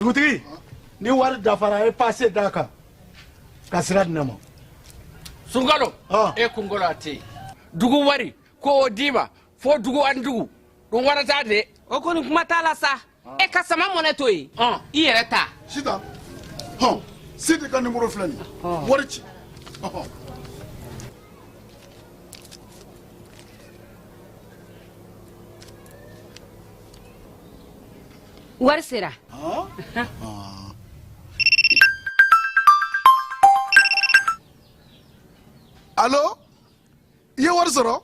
Dugutigi, ni wari dafara, a ye pase d'a kan ka sira di ne ma. Sunkalo e kunkolo a tɛ yen. Dugu wari ko o d'i ma fo dugu ani dugu ɗum warata de. O kɔni, kuma t'a la sa. E ka sama mɔnɛ to yen, i yɛrɛ ta. Sitan, hɔn, Sidi ka nimoro filɛ nin ye, wari ci, ɔhɔn. Wari sera. Alo, i ye wari sɔrɔ,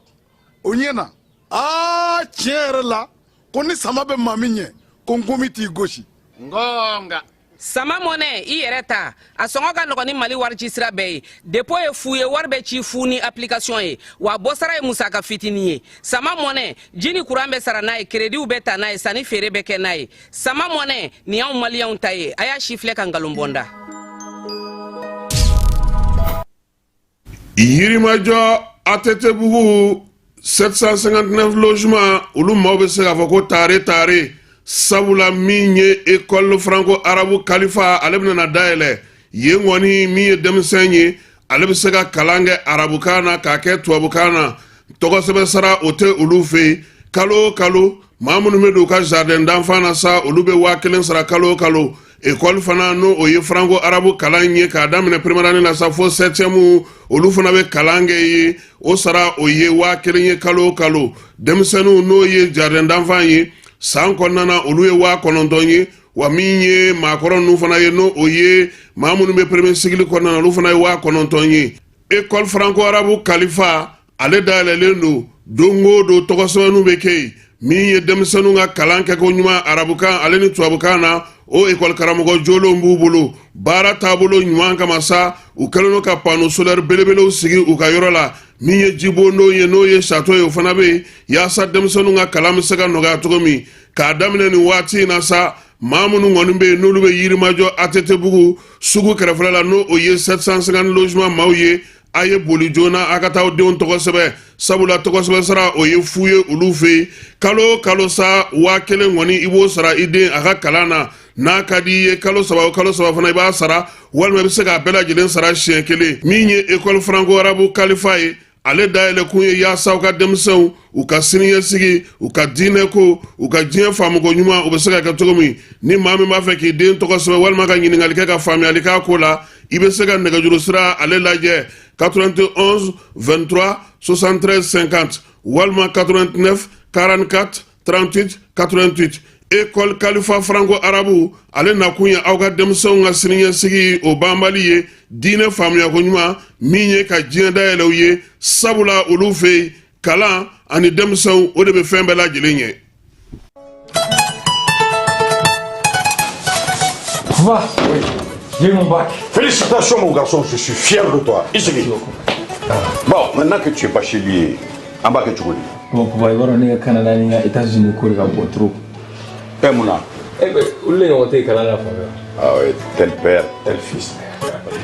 o ɲɛ na. Aa, tiɲɛ yɛrɛ la, ko ni sama bɛ maa min ɲɛ, ko nkomi t'i gosi. Ngonga. Sama mɔnɛ, i yɛrɛ ta, a sɔngɔ ka nɔgɔn ni Mali wari ci sira bɛɛ ye. Dépôt ye fu ye, wari bɛ ci fu ni application ye, wa bɔsara ye musaka fitinin ye. Sama mɔnɛ, ji ni kuran bɛ sara n'a ye, créditw bɛ ta n'a ye, sanni feere bɛ kɛ n'a ye. Sama mɔnɛ nin y'anw Maliyɛnw ta ye. A y'a si filɛ ka nkalon bɔ n da. Yirimajɔ ATT-bugu 759 logement, olu maaw bɛ se k'a fɔ ko taare taare, sabula min ye école franco arabe Kalifa, ale bɛna na dayɛlɛ yen kɔni. Min ye denmisɛn ye, ale bɛ se ka kalan kɛ arabukan na k'a kɛ tubabukan na. Tɔgɔsɛbɛn sara o tɛ olu fɛ yen. Kalo o kalo, maa minnu bɛ don u ka jardin d'enfant na sa, olu bɛ 1000 sara kalo o kalo. École fana, n'o o ye franco arabe kalan ye, k'a daminɛ première année la sa fo septième, olu fana bɛ kalan kɛ yen. O sara, o ye 1000 ye kalo o kalo. Denmisɛnninw, n'o ye jardin d'enfant ye, san kɔnɔna na, olu ye 9000 ye. Wa min ye maakɔrɔ ninnu fana ye, n'o o ye maa minnu bɛ premier cycle kɔnɔna na, olu fana ye 9000 ye. École franco arabe Kalifa, ale dayɛlɛlen don. Don o don, tɔgɔsɛbɛnninw bɛ kɛ yen. Min ye denmisɛnninw ka kalan kɛko ɲuman arabukan ale ni tubabukan na, o ekɔli karamɔgɔ jolenw b'u bolo. Baara taabolo ɲuman kama sa, u kɛlen don ka panneau solaire belebelew sigi u ka yɔrɔ la. Min ye jibondon ye, n'o ye château ye, o fana bɛ yen yaasa denmisɛnninw ka kalan bɛ se ka nɔgɔya cogo min. K'a daminɛ nin waati in na sa, maa minnu kɔni bɛ yen, n'olu bɛ Yirimajɔ ATT-bugu sugu kɛrɛfɛla la, n'o o ye 750 logement maaw ye, a ye boli joona a ka taa aw denw tɔgɔ sɛbɛn, sabula tɔgɔ sɛbɛn sara, o ye fu ye olu fɛ yen. Kalo o kalo sa, 1000 kɔni, i b'o sara i den a ka kalan na. N'a ka di i ye, kalo 3 o kalo 3 fana i b'a sara, walima i bɛ se k'a bɛɛ lajɛlen sara siɲɛ kelen. Min ye école franco arabe Kalifa ye, ale dayɛlɛ kun ye yaasa u ka denmisɛnw, u ka siniɲɛsigi, u ka diinɛ ko, u ka diɲɛ faamuko ɲuman, u bɛ se ka kɛ cogo min. Ni maa min b'a fɛ k'i den tɔgɔ sɛbɛn walima ka ɲininkali kɛ ka faamuyali k'a ko la, i bɛ se ka nɛgɛjuru sira ale lajɛ: 91 23 73 50 walima 89 44 38 88. École Kalifa franco arabe, ale nakun ye aw ka denmisɛnw ka siniɲɛsigi o banbali ye, diinɛ faamuyako ɲuman, min ye ka diɲɛ dayɛlɛ u ye, sabula olu fɛ yen, kalan ani denmisɛnw, o de bɛ fɛn bɛɛ lajɛlen ɲɛ. Papa, oui, j'ai eu mon bac. Félicitations, mon garçon, je suis fier de toi. Ici. Bon, maintenant que tu es bachelier, an b'a kɛ cogo di? Bon, papa, i b'a dɔn ne ka Canada ni n ka États-Unis ko de ka bon trop. Eh, mun na? Eh ben, olu de ɲɔgɔn tɛ yen kalan na fan fɛ. Ah ouais, tel père, tel fils.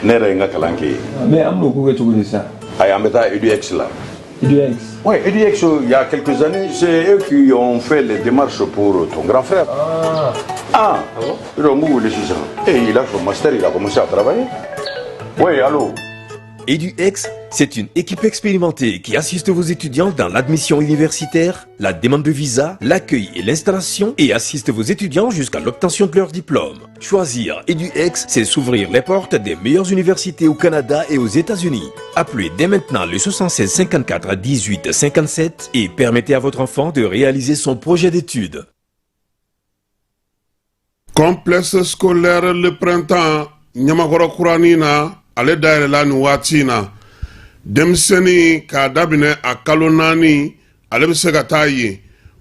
Ne yɛrɛ ye n ka kalan kɛ yen. Mais an bɛn'o ko kɛ cogo di sisan? Ayi, an bɛ taa EDUX la. EDUX? Oui, EDUX, il y a quelques années, c'est eux qui ont fait les démarches pour ton grand frère. Ah. Ah, Ah bon? Donc, où est Et il a son master, il a commencé à travailler. Oui, allô? EduX, c'est une équipe expérimentée qui assiste vos étudiants dans l'admission universitaire, la demande de visa, l'accueil et l'installation et assiste vos étudiants jusqu'à l'obtention de leur diplôme. Choisir EduX, c'est s'ouvrir les portes des meilleures universités au Canada et aux États-Unis. Appelez dès maintenant le 76 54 18 57 et permettez à votre enfant de réaliser son projet d'études. Complexe scolaire Le Printemps Ɲamakɔrɔ kuranin na, ale dayɛlɛla nin waati in na. Denmisɛnnin k'a daminɛ a kalo 4, ale bɛ se ka taa yen.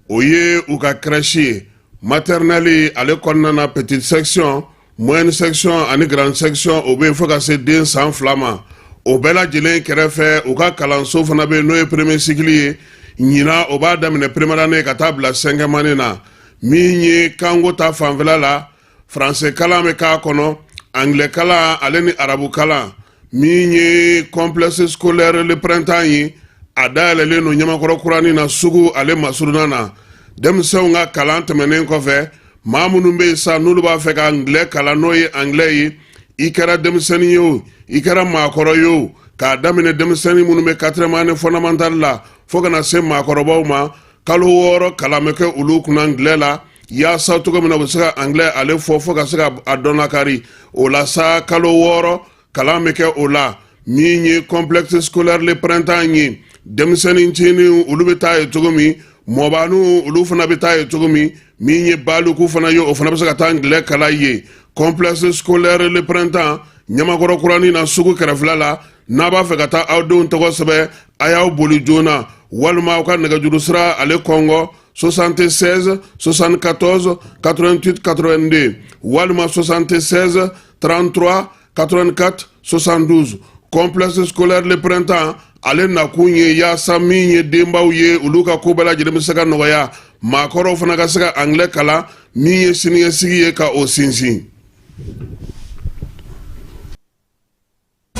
O ye u ka crèche ye. Maternelle ale kɔnɔna na, petite section, moyenne section ani grande section, o bɛ yen fo ka se den san 2 ma. O bɛɛ lajɛlen kɛrɛfɛ, u ka kalanso fana bɛ yen, n'o ye premier cycle ye. Ɲinan, o b'a daminɛ première année ka taa bila cinquième année na. Min ye kanko ta fanfɛla la, français kalan bɛ k'a kɔnɔ, anglais kalan ale ni arabu kalan. Min ye complexe scolaire Le Printemps ye, a dayɛlɛlen don Ɲamakɔrɔ kuranin na, sugu ale masurunna na. Denmisɛnw ka kalan tɛmɛnen kɔfɛ, Maa minnu bɛ yen sa, n'olu b'a fɛ ka angilɛ kalan, n'o ye angilɛ ye, i kɛra denmisɛnnin ye o, i kɛra maakɔrɔ ye o, k'a daminɛ denmisɛnnin minnu bɛ quatrième année fondamentale la fo ka na se maakɔrɔbaw ma, kalo 6 kalan bɛ kɛ olu kunna angilɛ la, yaasa cogo min na u bɛ se ka angilɛ ale fɔ fo ka se ka a dɔn lakari. O la sa, kalo 6 kalan bɛ kɛ o la. Min ye complexe scolaire Le Printemps ye, denmisɛnnin ncinin olu bɛ taa yen cogo min, mɔbaniw olu fana bɛ taa yen cogo min, min ye baliku fana ye, o fana bɛ se ka taa angilɛ kalan yen. Complexe scolaire Le Printemps, Ɲamakɔrɔ kuranin na, sugu kɛrɛfɛla la. N'a b'a fɛ ka taa aw denw tɔgɔ sɛbɛn, a y'aw boli joona walima aw ka nɛgɛjuru sira ale kɔngɔ: 76 74 88 82 walima 76 33 84 72. Complexe scolaire Le Printemps ale nakun ye yaasa min ye denbaw ye, olu ka ko bɛɛ lajɛlen bɛ se ka nɔgɔya, maakɔrɔw fana ka se ka angilɛ kalan, min ye siniɲɛsigi ye ka o sinsin.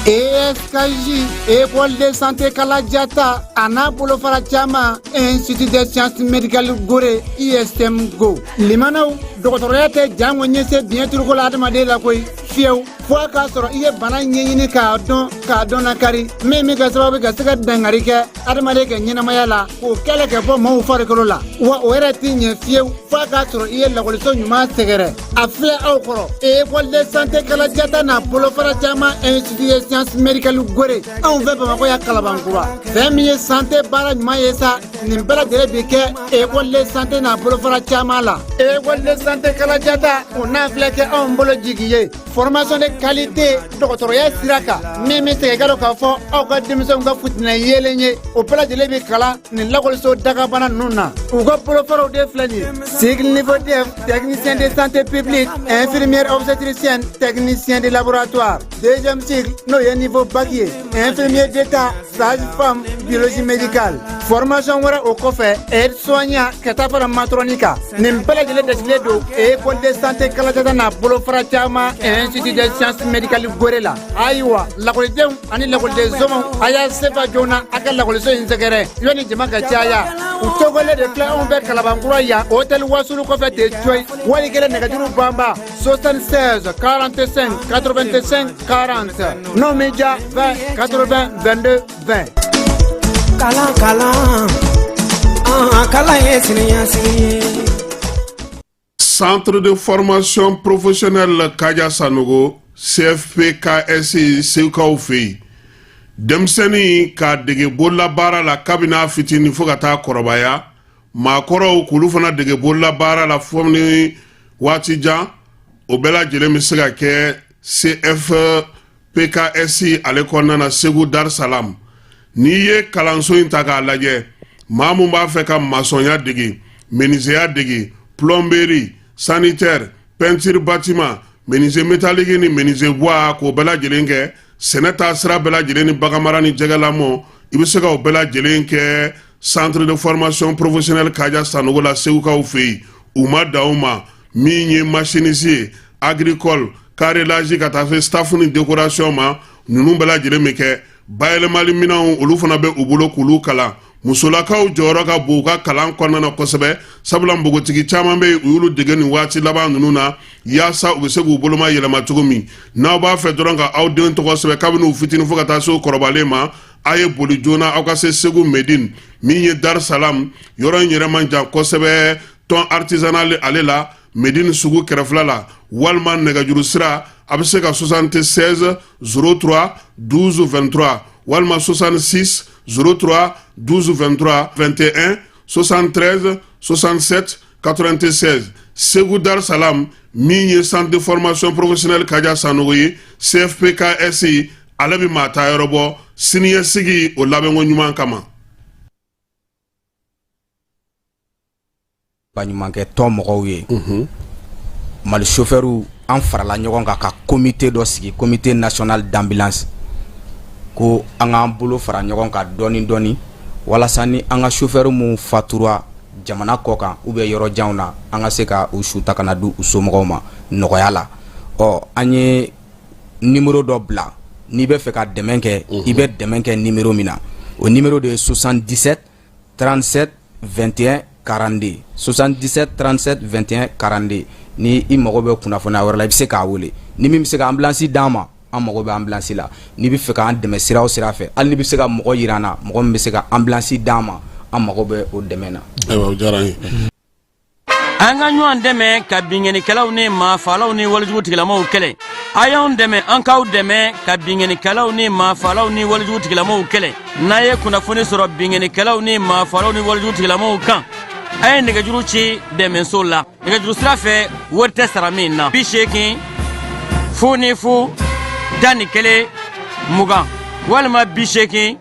ESKJ, École de santé Kalajata, a n'a bolofara caman, Institut des sciences médicales Gore, ISM Go. Limanaw, dɔgɔtɔrɔya tɛ jango ɲɛse biɲɛ turuko la adamaden la koyi, fiyewu, fo a k'a sɔrɔ i ye bana ɲɛɲini k'a dɔn, k'a dɔn nakari, min bɛ kɛ sababu ka se ka dangari kɛ adamaden ka ɲɛnamaya la, k'o kɛlɛ kɛ bɔ maaw farikolo la. Wa o yɛrɛ tɛ ɲɛ fiyewu fo a k'a sɔrɔ i ye lakɔliso ɲuman sɛgɛrɛ. A filɛ aw kɔrɔ, École de santé Kalajata n'a bolofara caman, Institut des sciences médicales Gore, anw fɛ Bamakɔ yan, Kalabankura. Fɛn min ye santé baara ɲuman ye sa, nin bɛɛ lajɛlen bi kɛ École de santé n'a bolofara caman la. École de santé Kalajata, o n'a filɛ kɛ anw bolo jigi ye, formation de qualité dɔgɔtɔrɔya sira kan, min bɛ segin ka dɔn k'a fɔ aw ka denmisɛnw ka futinɛ yeelen ye, o bɛɛ lajɛlen bɛ kalan nin lakɔliso dagabana ninnu na. U ka bolofaraw de filɛ nin ye: cycle niveau DEF, technicien de santé publique, infirmière obstétricienne, technicien de laboratoire; deuxième cycle, n'o ye niveau bac ye, infirmier d'état, sage-femme, biologie médicale. Formation wɛrɛ o kɔfɛ, aide soignant, ka taa fara matron kan. Nin bɛɛ lajɛlen dasigilen don École de santé Kalajata n'a bolofara caman, Institut des sciences médicales Gore la. Ayiwa, lakɔlidenw ani lakɔliden somɔgɔw, a y'a sefa joona a ka lakɔliso in sɛgɛrɛ yanni jama ka caya. U tɔgɔlen de filɛ anw fɛ Kalabankura yan, hôtel Wasulu kɔfɛ ten coyi. Wali kelen nɛgɛjuru banba: 76 45 85 40. N'o m'i diya, 20 80 22 20. Kalan, kalan, an kalan ye siniɲɛsigi ye. Centre de formation professionnelle Kaja Sanogo, CFPKS, Segukaw fɛ yen, denmisɛnnin k'a dege bololabaara la kabini a fitinin fo ka taa kɔrɔbaya, maakɔrɔw k'olu fana dege bololabaara la fo ni waati jan, o bɛɛ lajɛlen bɛ se ka kɛ CFPKS ale kɔnɔna na, Segu Dar Salam. N'i ye kalanso in ta k'a lajɛ, maa mun b'a fɛ ka masɔnya dege, menuisier dege, plomberie, sanitaire, peinture bâtiment, menuisier métallique ni menuisier bois, k'o bɛɛ lajɛlen kɛ, sɛnɛ taa sira bɛɛ lajɛlen ni baganmara ni jɛgɛlamɔ, i bɛ se ka o bɛɛ lajɛlen kɛ centre de formation professionnelle Kaja Sanogo la, Segukaw fɛ yen. U ma dan o ma, min ye machiniste ye, agricole, carrelage, ka taa se staff ni décoration ma, ninnu bɛɛ lajɛlen bɛ kɛ. Bayɛlɛmali minɛnw, olu fana bɛ u bolo k'olu kalan. Musolakaw jɔyɔrɔ ka bon u ka kalan kɔnɔna na kosɛbɛ, sabula npogotigi caman bɛ yen, u y'olu dege nin waati laban ninnu na, yaasa u bɛ se k'u boloma yɛlɛma cogo min. N'aw b'a fɛ dɔrɔn ka aw den tɔgɔ sɛbɛn kabini u fitinin fo ka taa se u kɔrɔbalen ma, a ye boli joona aw ka se Segu Medine, min ye Dar Salam yɔrɔ in yɛrɛ man jan kosɛbɛ, thon artisanal ale la, Medine sugu kɛrɛfɛla la. Walima nɛgɛjuru sira, a bɛ se ka 76 03 12 23 walima 66 03 12 23 21 73 67 96. Segu Dar Salam, min ye centre de formation professionnelle Kaja Sanogo ye, CFPKS, ale bɛ maa ta yɔrɔ bɔ siniɲɛsigi o labɛnko ɲuman kama. Baɲumankɛ tɔn mɔgɔw ye, Mali chauffeurw, an farala ɲɔgɔn kan ka comité dɔ sigi, comité national d'ambulance, ko an k'an bolo fara ɲɔgɔn kan dɔɔni dɔɔni, walasa ni an ka chauffeur minnu fatura jamana kɔ kan ou bien yɔrɔ janw na, an ka se ka u su ta ka na di u somɔgɔw ma nɔgɔya la. Ɔ, an ye numéro dɔ bila. N'i bɛ fɛ ka dɛmɛ kɛ, i bɛ dɛmɛ kɛ numéro min na, o numéro de ye 77 37 21. 42 77 37 21 42 ni i mago bɛ kunnafoniya wɛrɛ la i bɛ se k'a wele ni min bɛ se ka ambulance d'an ma an mago bɛ ambulance la n'i bɛ fɛ k'an dɛmɛ sira o sira fɛ hali n'i bɛ se ka mɔgɔ yira an na mɔgɔ min bɛ se ka ambulance d'an ma an mago bɛ o dɛmɛ na. Ayiwa, o diyara an ye. An ka ɲɔgɔn dɛmɛ ka binkannikɛlaw ni maafalaw ni walejugu tigilamaw kɛlɛ. A y'anw dɛmɛ, an k'aw dɛmɛ ka binkannikɛlaw ni maafalaw ni walejugu tigilamaw kɛlɛ. N'a ye kunnafoni sɔrɔ binkannikɛlaw ni maafalaw ni walejugu tigilamaw kan, a ye nɛgɛjuru ci dɛmɛso la nɛgɛjuru sira fɛ, wari tɛ sara min na: 80 00 11 20 walima 80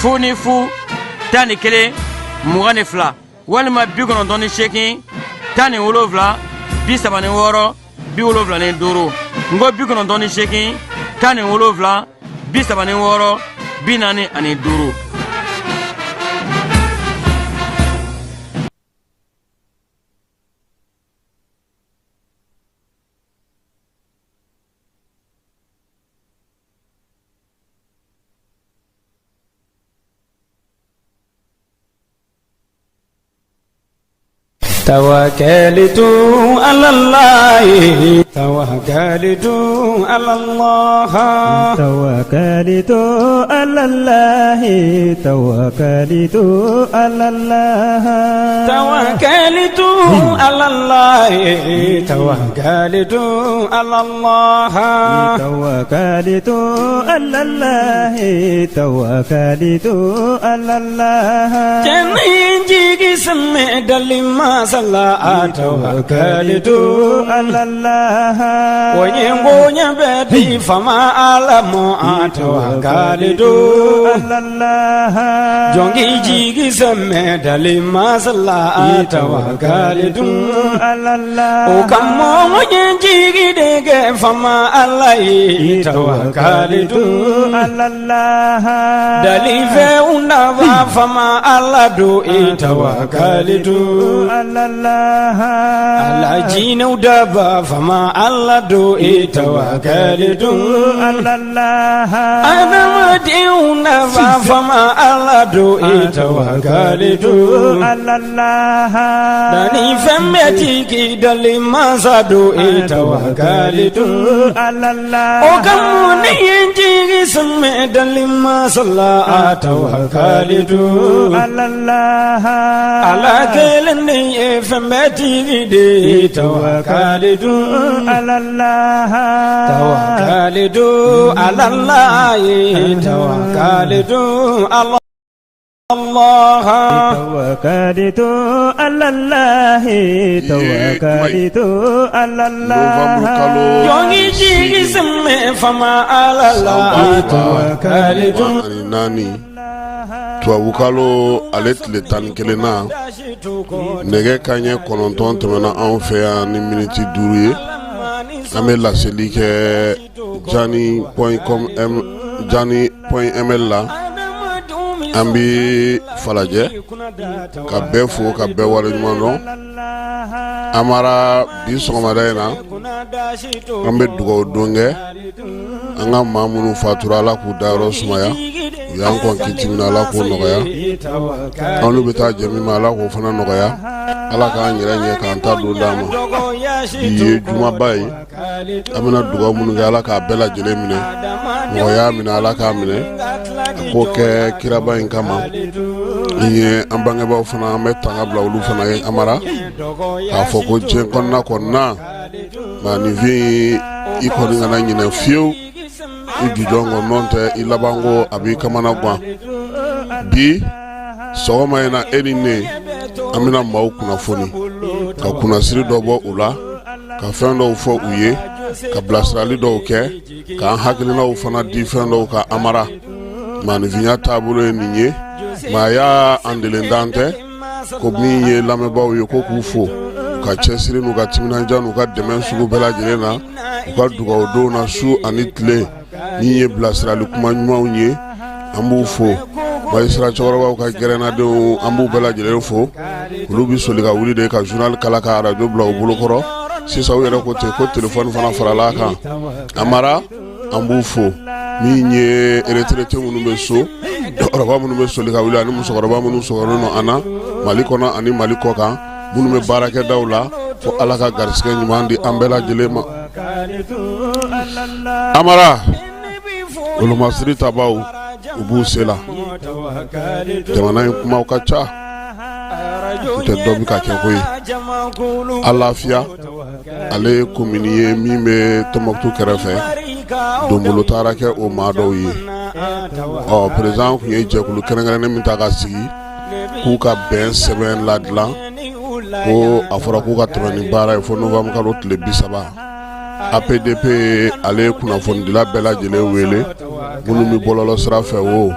00 11 22 walima 98 17 36 75. N ko 98 17 36 45. توكلت على الله توكلت على الله توكلت على الله توكلت على الله توكلت على الله توكلت على الله توكلت على الله توكلت على الله Jigi sɛmɛ dali masala tawakalitu ala Allah o ye bonya bɛ di fama ala mɔ tawakalitu ala Allah jɔnki jigi sɛmɛ dali masala tawakalitu ala Allah o ka mɔgɔ ye jigi de kɛ fama ala ye tawakalitu ala Allah dali fɛnw nafa fama ala do e tawakalitu ala Allah ala jinɛw daba fama ala do e tawakalitu ala Allah adamadenw nafa fama ala do e tawakalitu ala Allah dani fɛn bɛɛ tigi dali masa do e tawakalitu ala Allah o ka mun ne ye n jigi sɛmɛ dali masa la tawakalitu ala Allah ala kelen de ye fɛn bɛɛ tigi de ye tawakalitu ala Allah tawakalitu ala Allah ye tawakalitu ala Allah توكلت على الله توكلت على الله jɔnki jigi sɛmɛ fama ala la tawakalitu 24, tubabukalo ale tile 11 na, nɛgɛ kanɲɛ 9 tɛmɛna anw fɛ yan ni miniti 5 ye. An bɛ laseli kɛ jani.com m jani.ml la. An bɛ Falajɛ ka bɛɛ fo ka bɛɛ waleɲuman dɔn. Amara, bi sɔgɔmada in na, an bɛ dugawu don kɛ an ka maa minnu fatura, Ala k'u dayɔrɔ sumaya. U y'an kɔn kiti min na, Ala k'o nɔgɔya. An n'u bɛ taa jɛ min ma, Ala k'o fana nɔgɔya. Ala k'an yɛrɛ ɲɛ k'an ta don d'an ma. Bi ye jumaba ye, an bɛna dugawu minnu kɛ, Ala k'a bɛɛ lajɛlen minɛ. Mɔgɔ y'a minɛ, Ala k'a minɛ, a k'o kɛ kiraba in kama. Ni ye an bangebaaw fana, an bɛ tanga bila olu fana ye. Amara, k'a fɔ ko diɲɛ kɔnɔna kɔnɔna, maaninfin, i kɔni kana ɲinɛ fiyewu i jujɔn kɔ, n'o tɛ i labanko a b'i kamana gan. Bi sɔgɔma in na, e ni ne, an bɛna maaw kunnafoni, ka kunnasiri dɔ bɔ u la, ka fɛn dɔw fɔ u ye, ka bilasirali dɔw kɛ, k'an hakilinaw fana di fɛn dɔw ka. Amara, maaninfinya taabolo ye nin ye. Maa y'a an delentan tɛ ko min ye lamɛnbaaw ye, ko k'u fo u ka cɛsiri n'u ka timinandiya n'u ka dɛmɛ sugu bɛɛ lajɛlen na, u ka dugawudonw na su ani tile, min ye bilasirali kuma ɲumanw ye, an b'u fo. Magistrat cɛkɔrɔbaw ka gɛrɛnnadenw, an b'u bɛɛ lajɛlen fo. Olu bɛ soli ka wuli de ka journal kala ka arajo bila u bolokɔrɔ. Sisan u yɛrɛ ko ten ko telefɔni fana farala a kan. Amara, An b'u fo min ye retraité minnu bɛ so, cɛkɔrɔba minnu bɛ soli ka wuli ani musokɔrɔba minnu sɔgɔlen don an na Mali kɔnɔ ani Mali kɔ kan, minnu bɛ baarakɛdaw la, ko Ala ka garisɛgɛ ɲuman di an bɛɛ lajɛlen ma. Amara wolomasiri tabaw u b'u se la, jamana in kumaw ka ca, u tɛ dɔ bɛ ka kɛ koyi. Alafiya ale ye komini ye min bɛ Tɔnbukutu kɛrɛfɛ, donbolo taara kɛ o maa dɔw ye. Ɔ président tun ye jɛkulu kɛrɛnkɛrɛnnen min ta ka sigi k'u ka bɛn sɛbɛn ladilan, ko a fɔra k'u ka tɛmɛ ni baara ye fo novembre kalo tile 30. APDP ale ye kunnafonidila bɛɛ lajɛlen wele, minnu bɛ bɔlɔlɔ sira fɛ o,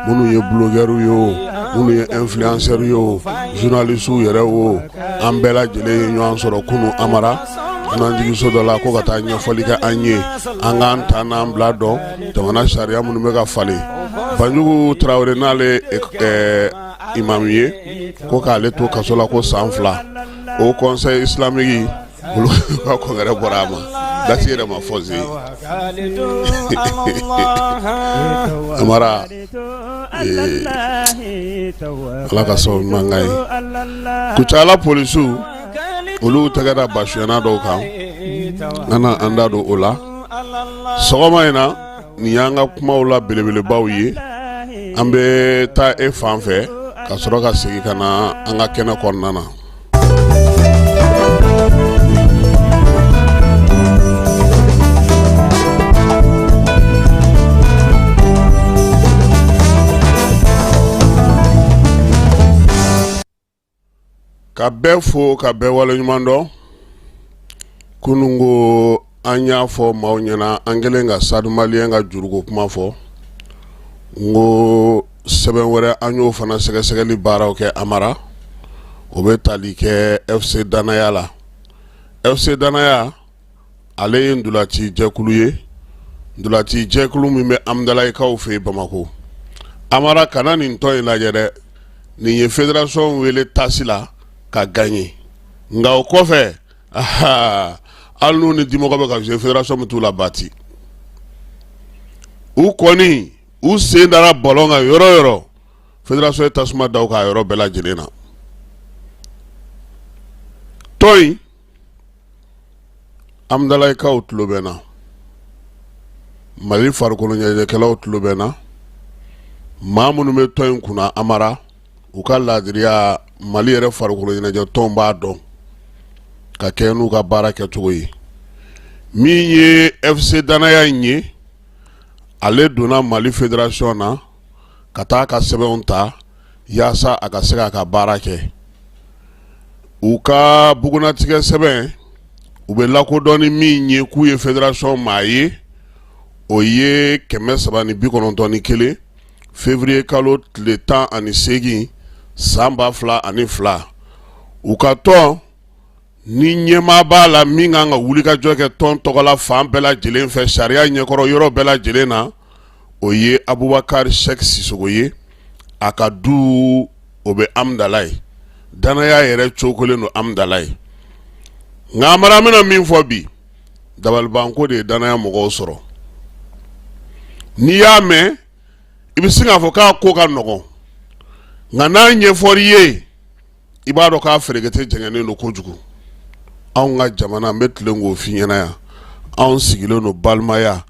minnu ye blogueurs ye o, minnu ye influenceurs ye o, journalistes yɛrɛ o, an bɛɛ lajɛlen ye ɲɔgɔn sɔrɔ kunun Amara dunanjiginso dɔ la ko ka taa ɲɛfɔli kɛ an ye, an k'an ta n'an bila dɔn jamana sariya minnu bɛ ka falen. Banjugu Tarawele n'ale imamu ye, ko k'ale to kaso la ko san 2, o conseil islamique olu ka congrès bɔra a ma, date yɛrɛ ma fɔ zen. Amara Ala ka sababu ɲuman k'an ye. Kucala polisiw olu tɛgɛ da basuyɛnna dɔw kan, an na an da don o la sɔgɔma in na. Nin y'an ka kumaw la belebelebaw ye. An bɛ taa e fan fɛ ka sɔrɔ ka segin ka na an ka kɛnɛ kɔnɔna na. Ka bɛɛ fo ka bɛɛ waleɲuman dɔn. Kunun ko an y'a fɔ maaw ɲɛna, an kɛlen ka Stade Malien ka juruko kuma fɔ, n ko sɛbɛn wɛrɛ an y'o fana sɛgɛsɛgɛli baaraw kɛ Amara, o bɛ tali kɛ FC Danaya la. FC Danaya ale ye ntolaci jɛkulu ye, ntolaci jɛkulu min bɛ Amudalayikaw fɛ yen Bamakɔ. Amara, kana nin tɔn in lajɛ dɛ, nin ye fédération wele tasi la ka gagner, nka o kɔfɛ hali n'u ni dimɔgɔ bɛ ka jouer, fédération bɛ t'u la bati. U kɔni u sen dara ballon kan yɔrɔ o yɔrɔ, fédération ye tasuma da u kan yɔrɔ bɛɛ lajɛlen na. Tɔn in, Amudalayikaw tulo bɛ n na, Mali farikolo ɲɛnajɛkɛlaw tulo bɛ n na, maa minnu bɛ tɔn in kunna Amara, u ka laadiriya Mali yɛrɛ farikolo ɲɛnajɛ tɔn b'a dɔn ka kɛ n'u ka baara kɛcogo ye. Min ye FC Danaya in ye, ale donna Mali fédération na ka taa ka sɛbɛnw ta yaasa a ka se k'a ka baara kɛ. U ka bugunatigɛ sɛbɛn, u bɛ lakodɔn ni min ye k'u ye fédération maa ye, o ye 391 février kalo tile 18 san 2002. U ka tɔn ni ɲɛmaa b'a la min kan ka wulikajɔ kɛ tɔn tɔgɔla fan bɛɛ lajɛlen fɛ sariya ɲɛkɔrɔ yɔrɔ bɛɛ lajɛlen na, o ye Abubakari Sɛki Sisoko ye. A ka du o bɛ Amudalayi, Danaya yɛrɛ cokolen don Amudalayi. Nka Amara, an bɛna min fɔ bi, dabalibanko de ye Danaya mɔgɔw sɔrɔ. N'i y'a mɛn i bɛ sin k'a fɔ k'a ko ka nɔgɔn, nka n'a ɲɛfɔr'i ye i b'a dɔn k'a ferekete jɛngɛnnen don kojugu. Anw ka jamana, n bɛ tilen k'o f'i ɲɛna yan, anw sigilen don balimaya,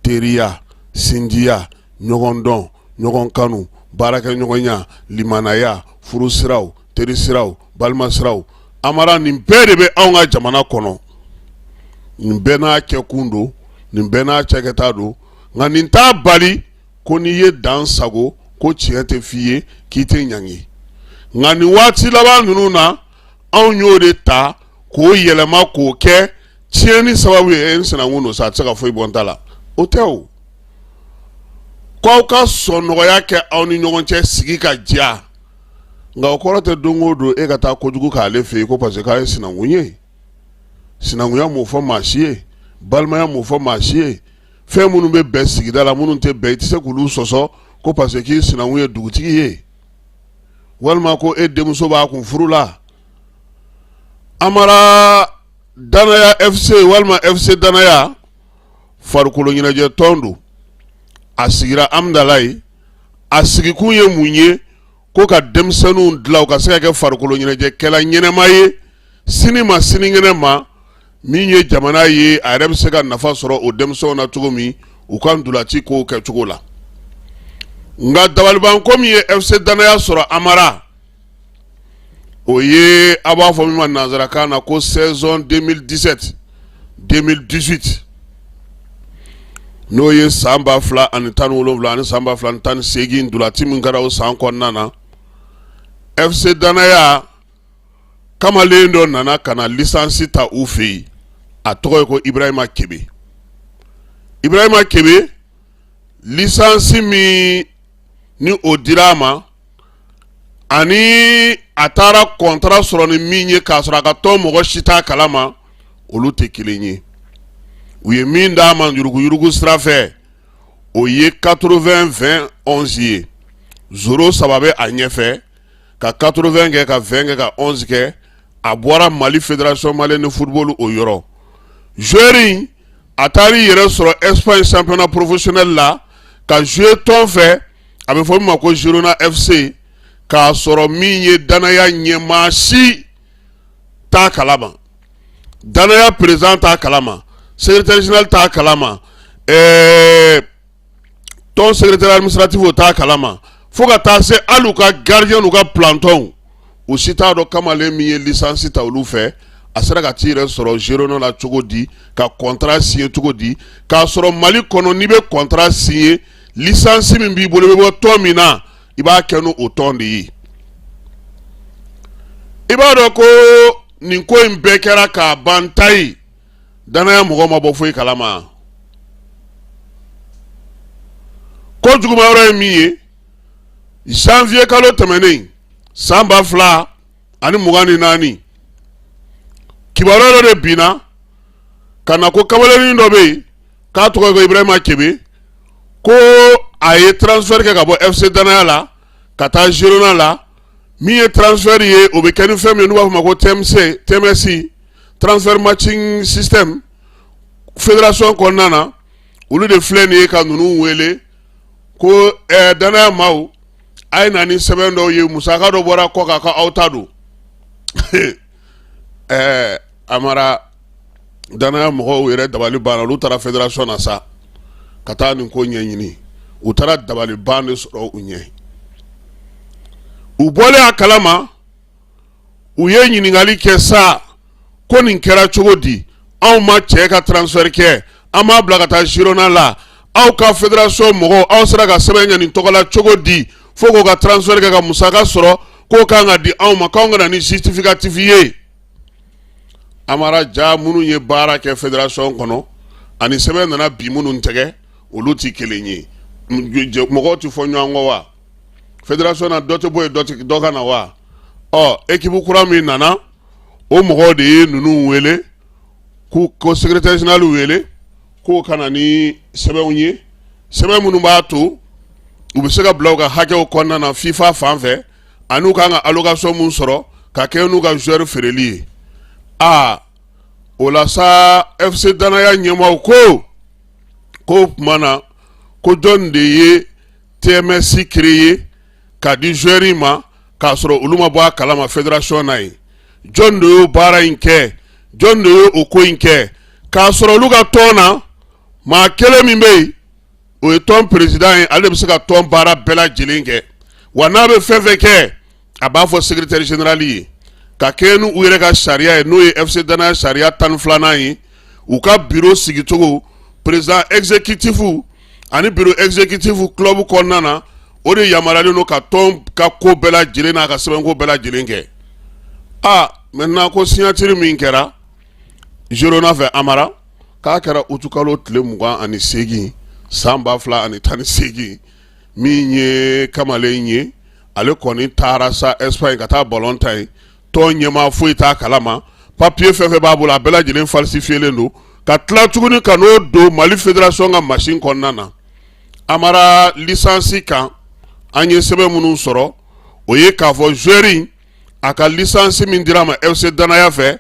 teriya, sinjiya, ɲɔgɔn dɔn, ɲɔgɔn kanu, baarakɛɲɔgɔnya, limanaya, furusiraw, terisiraw, balimasiraw. Amara, nin bɛɛ de bɛ anw ka jamana kɔnɔ. Nin bɛɛ n'a kɛkun don, nin bɛɛ n'a cakɛta don, nka nin t'a bali ko n'i ye dan sago ko tiɲɛ tɛ f'i ye k'i tɛ ɲangi. Nka nin waati laban ninnu na, anw y'o de ta k'o yɛlɛma k'o kɛ tiɲɛni sababu ye. N sinankun don sa, a tɛ se ka foyi bɔ n ta la. O tɛ o k'aw ka sɔn nɔgɔya kɛ aw ni ɲɔgɔn cɛ, sigi ka diya, nka o kɔrɔ tɛ don o don e ka taa kojugu k'ale fɛ yen ko parce que k'a ye sinankun ye. Sinankunya m'o fɔ maa si ye, balimaya m'o fɔ maa si ye. Fɛn minnu bɛ bɛn sigida la, minnu tɛ bɛn, i tɛ se k'olu sɔsɔ ko parce que k'i sinankun ye dugutigi ye, walima ko e denmuso b'a kun furu la. Amara, Danaya FC walima FC Danaya, farikolo ɲɛnajɛ tɔn don, a sigira Amudalayi. A sigikun ye mun ye? Ko ka denmisɛnninw dilan u ka se ka kɛ farikolo ɲɛnajɛkɛla ɲɛnama ye sini ma sinikɛnɛ ma, min ye jamana ye, a yɛrɛ bɛ se ka nafa sɔrɔ o denmisɛnw na cogo min u ka ntolaci kow kɛcogo la. Nka dabalibanko min ye FC Danaya sɔrɔ Amara, o ye a b'a fɔ min ma nansarakan na ko saison 2017 2018, n'o ye san 2017 ani san 2018 ntolaci min kɛra o san kɔnɔna na. FC Danaya kamalen dɔ nana ka na licence ta u fɛ yen, a tɔgɔ ye ko Ibrahima Kebe. Ibrahima Kebe, licence min ni o dira a ma ani a taara contrat sɔrɔ ni min ye k'a sɔrɔ a ka tɔn mɔgɔ si t'a kalama, olu tɛ kelen ye. U ye min d'a ma yuruguyurugu sira fɛ, o ye 80 20 11 ye. Zéro saba bɛ a ɲɛfɛ, ka 80 kɛ, ka 20 kɛ, ka 11 kɛ. A bɔra Mali Fédération malienne de football o yɔrɔ. Joueur in, a taara i yɛrɛ sɔrɔ Espagne championnat professionnel la ka jouer tɔn fɛ, a bɛ fɔ min ma ko Girona FC, k'a sɔrɔ min ye Danaya ɲɛmaa si t'a kalama, Danaya président t'a kalama, secrétaire général t'a kalama, tɔn secrétaire administratif o t'a kalama, fo ka taa se hali u ka gardien n'u ka planton, u si t'a dɔn kamalen min ye licence ta olu fɛ, a sera ka t'i yɛrɛ sɔrɔ Girona la cogo di, ka contrat signer cogo di, k'a sɔrɔ Mali kɔnɔ n'i bɛ contrat signer, licence min b'i bolo, i bɛ bɔ tɔn min na, i b'a kɛ n'o tɔn de ye. I b'a dɔn ko nin ko in bɛɛ kɛra k'a ban tayi, Danaya mɔgɔ ma bɔ foyi kalama. Ko juguma yɔrɔ ye min ye, janvier kalo tɛmɛnen san 2024, kibaruya dɔ de binna ka na ko kamalennin dɔ bɛ yen k'a tɔgɔ ko Ibrahima Kebe, ko a ye transfert kɛ ka bɔ FC Danaya la ka taa Girona la. Min ye transfert ye, o bɛ kɛ ni fɛn min ye n'u b'a fɔ o ma ko TMC, TMS, transfert matching system, fédération kɔnɔna na. Olu de filɛ nin ye ka ninnu wele ko Danaya maaw, a ye na ni sɛbɛn dɔw ye, musaka dɔ bɔra kɔ kan ko aw ta don. Amara, Danaya mɔgɔw yɛrɛ dabali banna. Olu taara fédération na sa ka taa nin ko ɲɛɲini. U taara dabali ban de sɔrɔ u ɲɛ. U bɔlen a kalama, u ye ɲininkali kɛ sa ko nin kɛra cogo di? Anw ma cɛ ka transfert kɛ, an m'a bila ka taa Girona la. Aw ka fédération mɔgɔw, aw sera ka sɛbɛn kɛ nin tɔgɔ la cogo di fo k'o ka transfert kɛ ka musaka sɔrɔ k'o kan ka di anw ma, k'anw ka na ni justificatif ye? Amara, ja minnu ye baara kɛ fédération kɔnɔ ani sɛbɛn nana bi minnu tɛgɛ, olu tɛ kelen ye. Mɔgɔw tɛ fɔ ɲɔgɔn kɔ wa? Fédération na, dɔ tɛ bɔ yen, dɔ ka na wa? Ɔ, équipe kura min nana, o mɔgɔw de ye ninnu wele, ko secrétaire général wele k'o ka na ni sɛbɛnw ye, sɛbɛn minnu b'a to u bɛ se ka bila u ka hakɛw kɔnɔna na FIFA fan fɛ, ani u kan ka allocation mun sɔrɔ ka kɛ n'u ka joueur feereli ye. Aa, o la sa, FC Danaya ɲɛmaaw ko k'o tuma na ko jɔn de ye TMS créé ka di joueur in ma k'a sɔrɔ olu ma bɔ a kalama fédération na yen? Jɔn de y'o baara in kɛ? Jɔn de y'o ko in kɛ k'a sɔrɔ olu ka tɔn na, maa kelen min bɛ yen, o ye tɔn président ye, ale de bɛ se ka tɔn baara bɛɛ lajɛlen kɛ wa? N'a bɛ fɛn fɛn kɛ, a b'a fɔ secrétaire général ye ka kɛɲɛ n'u yɛrɛ ka sariya ye, n'o ye FC Danaya sariya 12nan ye. U ka bureau sigicogo, président exécutif ani bureau exécutif club kɔnɔna na, o de yamaruyalen don ka tɔn ka ko bɛɛ lajɛlen n'a ka sɛbɛnko bɛɛ lajɛlen kɛ. Aa, maintenant ko signature min kɛra Girona fɛ, Amara, k'a kɛra utukalo tile 28 san 2018. Min ye kamalen ye, ale kɔni taara sa Espagne ka taa ballon tan yen, tɔn ɲɛmaa foyi t'a kalama. Papier fɛn fɛn b'a bolo, a bɛɛ lajɛlen falsifiélen don, ka tila tuguni ka n'o don Mali fédération ka machine kɔnɔna na. Amara, licence kan, an ye sɛbɛn minnu sɔrɔ, o ye k'a fɔ joueur in, a ka licence min dira a ma FC Danaya fɛ,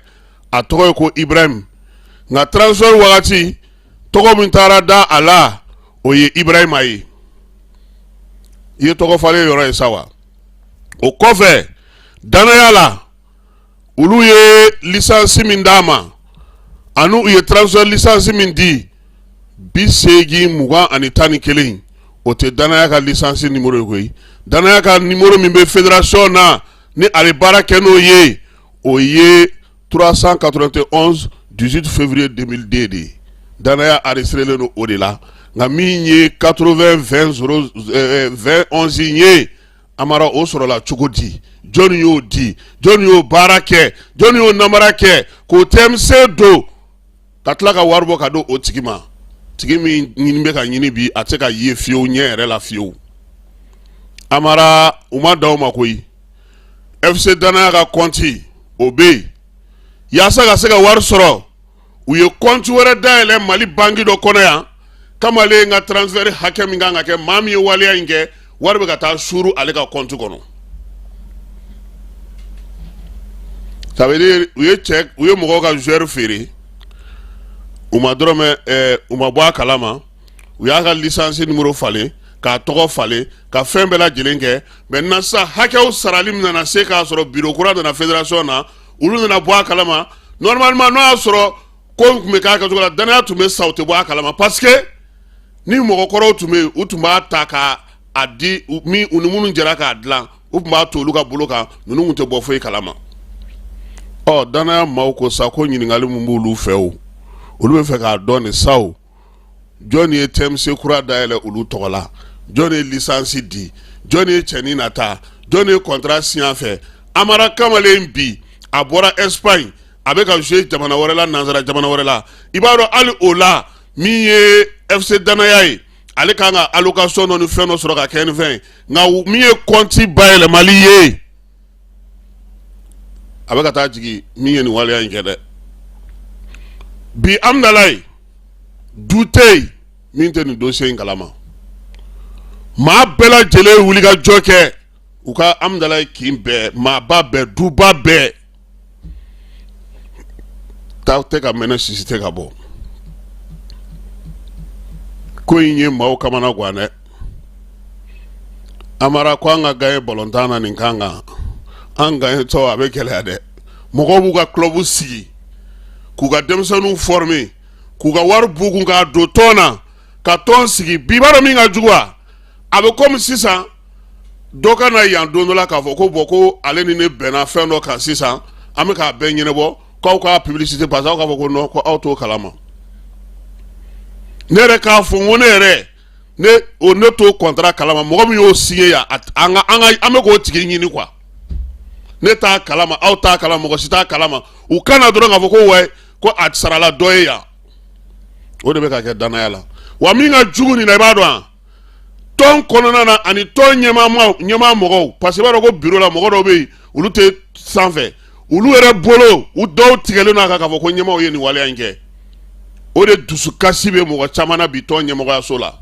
a tɔgɔ ye ko Ibrahim. Nka transfert wagati, Tɔgɔ min taara da a la, o ye Ibrahima ye. I ye tɔgɔ falen yɔrɔ ye sa wa? O kɔfɛ, danaya la, olu ye licence min d'a ma ani u ye transfert licence min di, 80 20 11, o tɛ danaya ka licence numéro ye koyi. Danaya ka numéro min bɛ fédération na ni ale baara kɛ n'o ye, o ye 391 18 février 2002 de ye. Danaya enregistrelen don o de la. Nka min ye 80 20 0 20 11 ye, Amara, o sɔrɔla cogo di? Jɔnni y'o di? Jɔnni y'o baara kɛ? Jɔnni y'o namara kɛ k'o TMC don ka tila ka wari bɔ ka di o tigi ma? Tigi min ɲini bɛ ka ɲini bi, a tɛ ka ye fiyewu ɲɛ yɛrɛ la fiyewu. Amara, u ma dan o ma koyi. FC Danaya ka compte, o bɛ yen. Yaasa ka se ka wari sɔrɔ, u ye compte wɛrɛ dayɛlɛ Mali banque dɔ kɔnɔ yan. Kamalen ka transfert hakɛ min kan ka kɛ, maa min ye waleya in kɛ, wari bɛ ka taa suuru ale ka compte kɔnɔ. Ça veut dire u ye cɛ, u ye mɔgɔw ka joueur feere, u ma dɔrɔmɛ u ma bɔ a kalama. U y'a ka licence numéro falen, k'a tɔgɔ falen, ka fɛn bɛɛ lajɛlen kɛ. Maintenant sisan, hakɛw sarali min nana se k'a sɔrɔ bureau kura nana fédération na, olu nana bɔ a kalama. Normalement, n'o y'a sɔrɔ ko in tun bɛ k'a kɛcogo la, danaya tun bɛ sa, u tɛ bɔ a kalama, parce que ni mɔgɔkɔrɔw tun bɛ yen, u tun b'a ta ka a di min u ni minnu jɛra k'a dilan, u tun b'a to olu ka bolo kan. Ninnu tun tɛ bɔ foyi kalama. Ɔ, danaya maaw ko sa ko ɲininkali min b'olu fɛ, o olu bɛ fɛ k'a dɔn de sa o: jɔn ye TMC kura dayɛlɛ olu tɔgɔ la? Jɔn ye licence di? Jɔn ye cɛnin nata? Jɔn ye contrat signé a fɛ? Amara Kamalen bi, a bɔra Espagne, a bɛ ka jouer jamana wɛrɛ la, nansara jamana wɛrɛ la. I b'a dɔn, hali o la, min ye FC Danaya ye, ale kan ka allocation dɔ ni fɛn dɔ sɔrɔ ka kɛ ni fɛn ye. Nka min ye compte bayɛlɛmali ye, a bɛ ka taa jigin min ye nin waleya in kɛ dɛ. Bi Amudalayi, du tɛ yen min tɛ nin dossier in kalama. Maa bɛɛ lajɛlen wuli ka jɔ kɛ u ka Amudalayi kin bɛɛ, maaba bɛɛ, duba bɛɛ ta tɛ ka mɛnɛ, sisi tɛ ka bɔ. Ko in ye maaw kamana gan dɛ. Amara ko an ka gagner balontan na nin kan kan, an gagner tɔ a bɛ gɛlɛya dɛ. Mɔgɔw b'u ka club sigi k'u ka denmisɛnninw former, k'u ka wari b'u kun k'a don tɔn na, ka tɔn sigi. Bi, b'a dɔn min ka jugu wa? A bɛ komi sisan dɔ ka na yan don dɔ la k'a fɔ ko bon, ko ale ni ne bɛnna fɛn dɔ kan sisan, an bɛ k'a bɛɛ ɲɛnabɔ, k'aw k'a publicité, parce que aw k'a fɔ ko non, ko aw t'o kalama. Ne yɛrɛ k'a fɔ n ko ne yɛrɛ, ne o, ne t'o contrat kalama. Mɔgɔ min y'o signé yan, an ka an ka an bɛ k'o tigi ɲini quoi. Ne t'a kalama, aw t'a kalama, mɔgɔ si t'a kalama. U kana dɔrɔn k'a fɔ ko ouais, ko a sarala dɔ ye yan. O de bɛ ka kɛ danaya la wa. Min ka jugu nin na, i b'a dɔn wa? Tɔn kɔnɔna na ani tɔn ɲɛmaa mɔgɔw, parce que i b'a dɔn ko bureau la, mɔgɔ dɔw bɛ yen, olu tɛ sanfɛ. Olu yɛrɛ bolo, u dɔw tigɛlen don a kan k'a fɔ ko ɲɛmaaw ye nin waleya in kɛ. O de dusukasi bɛ mɔgɔ caman na bi tɔn ɲɛmɔgɔyaso la.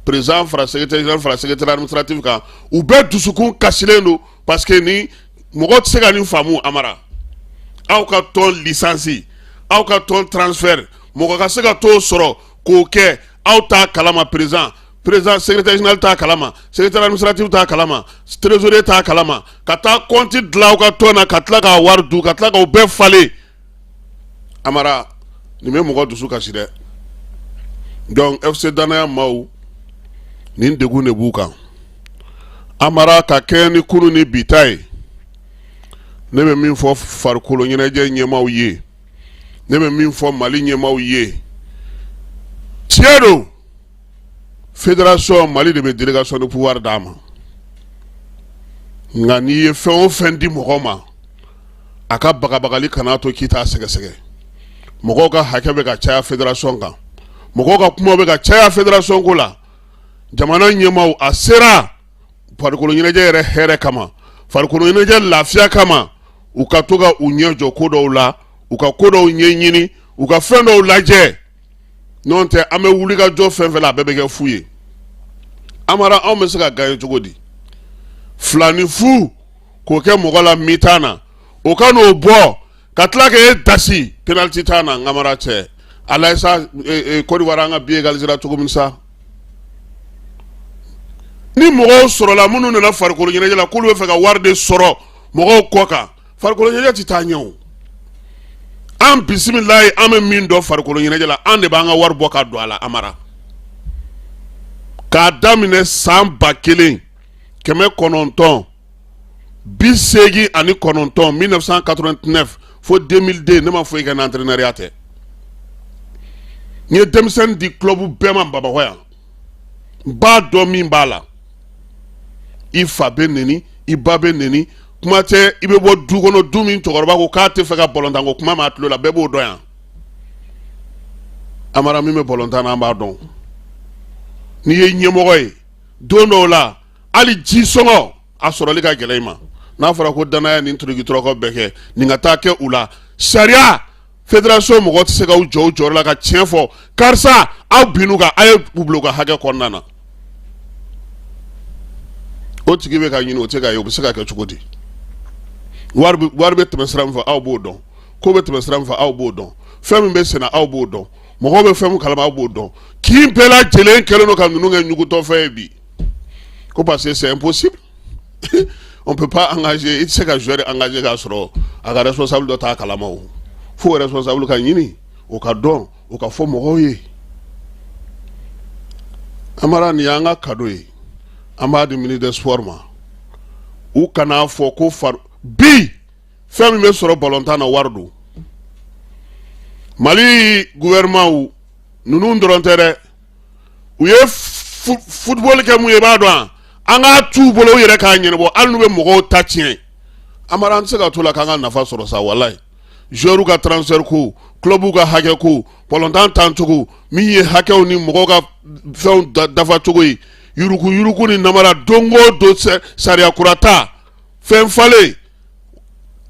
Président fara secrétaire général fara secrétaire administratif kan, u bɛɛ dusukun kasilen don, parce que ni mɔgɔ tɛ se ka nin faamu. Amara, aw ka tɔn licence, aw ka tɔn transfert, mɔgɔ ka se ka t'o sɔrɔ k'o kɛ, aw t'a kalama. Président, secrétaire général t'a kalama, secrétaire administratif t'a kalama, trésorier t'a kalama, ka taa compte dilan aw ka tɔn na, ka tila k'a wari dun, ka tila k'o bɛɛ falen. Amara, nin bɛ mɔgɔ dusu kasi dɛ. Donc FC Danaya maaw, nin degun de b'u kan. Amara, ka kɛɲɛ ni kunun ni bi ta ye, ne bɛ min fɔ farikolo ɲɛnajɛ ɲɛmaaw ye, ne bɛ min fɔ Mali ɲɛmaaw ye, tiɲɛ don, fédération Mali de bɛ délégation de pouvoir d'a ma. Nka n'i ye fɛn o fɛn di mɔgɔ ma, a ka bagabagali kana to k'i t'a sɛgɛsɛgɛ. Mɔgɔw ka hakɛ bɛ ka caya fédération kan, mɔgɔw ka kuma bɛ ka caya fédération ko la. Jamana ɲɛmaaw, a sera farikolo ɲɛnajɛ yɛrɛ hɛrɛ kama, farikolo ɲɛnajɛ lafiya kama, u ka to ka u ɲɛ jɔ ko dɔw la, u ka ko dɔw ɲɛɲini, u ka fɛn dɔw lajɛ. N'o tɛ, an bɛ wuli ka jɔ fɛn fɛn la, a bɛɛ bɛ kɛ fu ye. Amara, anw bɛ se ka gagner cogo di? 2-0 k'o kɛ mɔgɔ la mi-temps na, o ka n'o bɔ ka tila k'e dasi penalty tan na. Amara cɛ, A sa Côte d'Ivoire an ka bi égaliser cogo min sa, ni mɔgɔw sɔrɔla minnu nana farikolo ɲɛnajɛ la k'olu bɛ fɛ ka wari de sɔrɔ mɔgɔw kɔ kan, farikolo ɲɛnajɛ tɛ taa ɲɛ o. An bisimilayi, an bɛ min dɔn farikolo ɲɛnajɛ la, an de b'an ka wari bɔ ka don a la. Amara, k'a daminɛ san 1989, 1989 fo 2002, ne ma foyi kɛ n'entraîneuriat tɛ. N ye denmisɛnnin di club bɛɛ ma Bamakɔ yan. N b'a dɔn min b'a la. I fa bɛ neni, i ba bɛ neni, kuma tɛ i bɛ bɔ du kɔnɔ, du min cɛkɔrɔba ko k'a tɛ fɛ ka balontan ko kuma mɛn a tulo la. Bɛɛ b'o dɔn yan. Amara, min bɛ balontan na, an b'a dɔn. N'i ye ɲɛmɔgɔ ye, don dɔw la hali ji sɔngɔ a sɔrɔli ka gɛlɛn i ma. N'a fɔra ko danaya ni turuki tɔrɔkɔ bɛɛ kɛ nin ka taa kɛ u la, sariya fédération mɔgɔ tɛ se ka u jɔ u jɔyɔrɔ la ka tiɲɛ fɔ: karisa, aw binn'u kan, a ye u bila u ka hakɛ kɔnɔna na. O tigi bɛ ka ɲini, o tɛ ka ye. O bɛ se ka kɛ cogo di? Wari bɛ tɛmɛ sira min fɛ, aw b'o dɔn. Ko bɛ tɛmɛ sira min fɛ, aw b'o dɔn. Fɛn min bɛ senna, aw b'o dɔn. Mɔgɔw bɛ fɛn min kalama, aw b'o dɔn. Kin bɛɛ lajɛlen kɛlen don ka ninnu kɛ ɲugutɔfɛn ye bi, ko parce que c'est impossible, on peut pas engager. I tɛ se ka joueur engager k'a sɔrɔ a ka responsable dɔ t'a kalama. O fo responsable ka ɲini, o ka dɔn, o ka fɔ mɔgɔw ye. Amara, nin y'an ka cadeau ye, an b'a di ministre des sports ma. U kan'a fɔ ko far bi fɛn min bɛ sɔrɔ balontan na, wari don. Mali gouvernement ninnu dɔrɔn tɛ dɛ, u ye football kɛ mun ye, i b'a dɔn, an k'a t'u bolo u yɛrɛ k'a ɲɛnabɔ, hali n'u bɛ mɔgɔw ta tiɲɛ. Amara, an tɛ se ka to la k'an ka nafa sɔrɔ sa. Walayi, joueur ka transfert ko, club ka hakɛ ko, balontan tancogo min ye hakɛw ni mɔgɔw ka fɛnw dafa cogo ye, yuruku yuruku ni namara, don o don sariya kura ta, fɛn falen.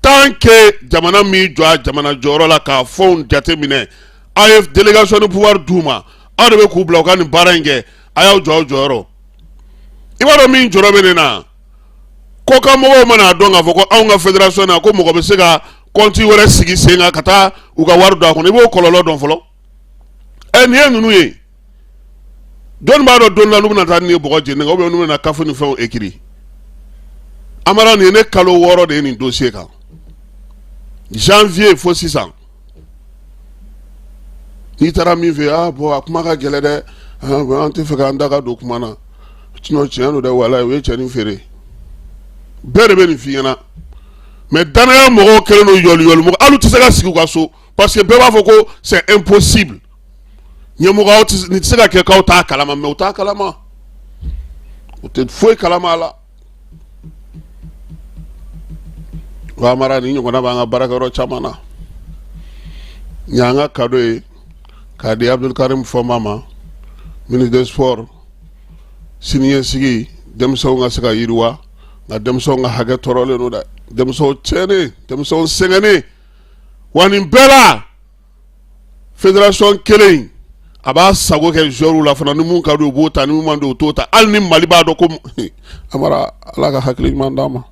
Tant que jamana min jɔ a jamana jɔyɔrɔ la k'a fɛnw jate minɛ, aw ye délégation de pouvoir d'u ma, aw de bɛ k'u bila u ka nin baara in kɛ, a y'aw jɔ aw jɔyɔrɔ. I b'a dɔn min jɔrɔ bɛ ne na, kɔkan mɔgɔw mana dɔn k'a fɔ ko anw ka fédération na, ko mɔgɔ bɛ se ka compte wɛrɛ sigi sen kan ka taa u ka wari don a kɔnɔ, i b'o kɔlɔlɔ dɔn fɔlɔ. Ɛ, nin ye ninnu ye, jɔnni b'a dɔn don la n'u bɛna taa nin ye bɔgɔ jeni kan, ou bien n'u bɛna kafu ni fɛnw écrit. Amara, nin ye ne kalo 6 de ye nin dossier kan, janvier fo sisan. N'i taara min fɛ, ah bon, a kuma ka gɛlɛn dɛ, an tɛ fɛ k'an da ka don kuma na, sinon tiɲɛ don dɛ, walayi, u ye cɛnin feere. Bɛɛ de bɛ nin f'i ɲɛna, mais danaya mɔgɔw kɛlen don yɔli yɔli mɔgɔ, hali u tɛ se ka sigi u ka so, parce que bɛɛ b'a fɔ ko c'est impossible. Ɲɛmɔgɔ, nin tɛ se ka kɛ k'aw t'a kalama, mais u t'a kalama, u tɛ foyi kalama a la. Wa Amara, nin ɲɔgɔnna b'an ka baarakɛyɔrɔ caman na. Nin y'an ka cadeau ye k'a di Abdulkarim Fɔnba ma, ministre des sports. Siniɲɛsigi, denmisɛnw ka se ka yiriwa, nka denmisɛnw ka hakɛ tɔɔrɔlen don dɛ, denmisɛnw tiɲɛnen, denmisɛnw sɛgɛnnen. Wa nin bɛɛ la, fédération kelen a b'a sago kɛ joueurs la fana. Ni mun ka di u b'o ta, ni mun man di u t'o ta, hali ni Mali b'a dɔn ko. Amara, Ala ka hakili ɲuman d'an ma.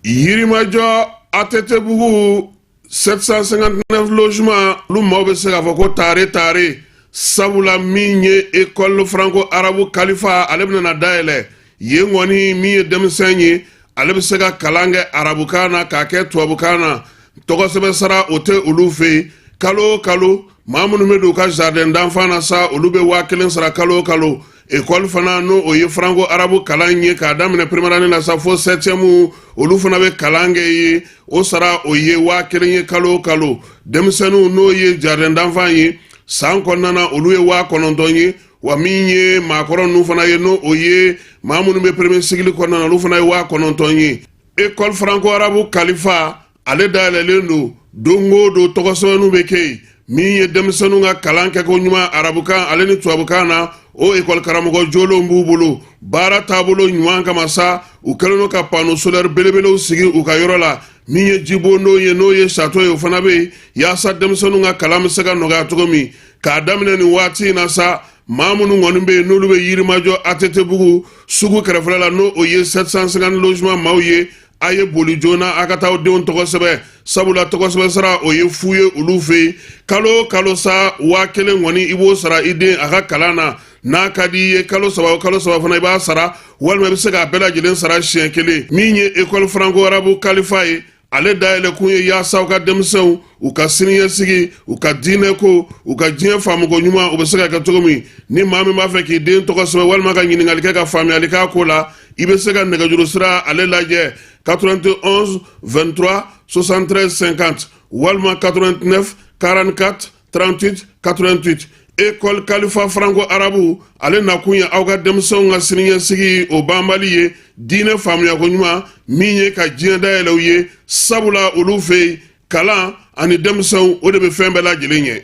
Yirimajɔ ATT-bugu 759 logement, olu maaw bɛ se k'a fɔ ko tare tare, sabula min ye école franco arabe Kalifa, ale bɛna dayɛlɛ yen kɔni. Min ye denmisɛn ye, ale bɛ se ka kalan kɛ arabukan na k'a kɛ tubabukan na. Tɔgɔsɛbɛn sara o tɛ olu fɛ yen. Kalo o kalo, maa minnu bɛ don u ka jardin d'enfant na sa, olu bɛ 1000 sara kalo o kalo. École fana, n'o o ye franco arabe kalan ye, k'a daminɛ première année la sa fo septième, olu fana bɛ kalan kɛ yen. O sara, o ye 1000 ye kalo o kalo. Denmisɛnninw, n'o ye jardin d'enfant ye, san kɔnɔna na, olu ye 9000 ye. Wa min ye maakɔrɔ ninnu fana ye, n'o o ye maa minnu bɛ premier cycle kɔnɔna na, olu fana ye 9000 ye. École franco arabe Kalifa, ale dayɛlɛlen don. Don o don, tɔgɔsɛbɛnninw bɛ kɛ yen. Min ye denmisɛnninw ka kalan kɛko ɲuman arabukan ale ni tubabukan na, O ekɔli karamɔgɔ jolenw b'u bolo baara taabolo ɲuman kama sa. U kɛlen don ka panneau solaire belebelew sigi u ka yɔrɔ la. Min ye jibondon ye, n'o ye château ye, o fana bɛ yen yaasa denmisɛnninw ka kalan bɛ se ka nɔgɔya cogo min. K'a daminɛ nin waati in na sa, maa minnu kɔni bɛ yen n'olu bɛ Yirimajɔ ATT-bugu sugu kɛrɛfɛla la, n'o o ye 750 logement maaw ye, a ye boli joona a ka taa aw denw tɔgɔ sɛbɛn, sabula tɔgɔ sɛbɛn sara o ye fu ye olu fɛ yen. Kalo o kalo sa, 1000 kɔni i b'o sara i den a ka kalan na. N'a ka di i ye, kalo 3 o kalo 3 fana i b'a sara, walima i bɛ se k'a bɛɛ lajɛlen sara siɲɛ kelen. Min ye école franco arabe kalifa ye, ale dayɛlɛkun ye yaasa u ka denmisɛnw u ka siniɲɛsigi, u ka diinɛko, u ka diɲɛ faamuko ɲuman, u bɛ se ka kɛ cogo min. Ni maa min b'a fɛ k'i den tɔgɔ sɛbɛn walima ka ɲininkali kɛ ka faamuyali k'a ko la, i bɛ se ka nɛgɛjuru sira ale lajɛ: 91 23 73 50 walima 89 44 38 88. École Kalifa franco arabe, ale nakun ye aw ka denmisɛnw ka siniɲɛsigi o banbali ye, diinɛ faamuyako ɲuman min ye ka diɲɛ dayɛlɛ u ye, sabula olu fɛ yen kalan ani denmisɛnw o de bɛ fɛn bɛɛ lajɛlen ɲɛ.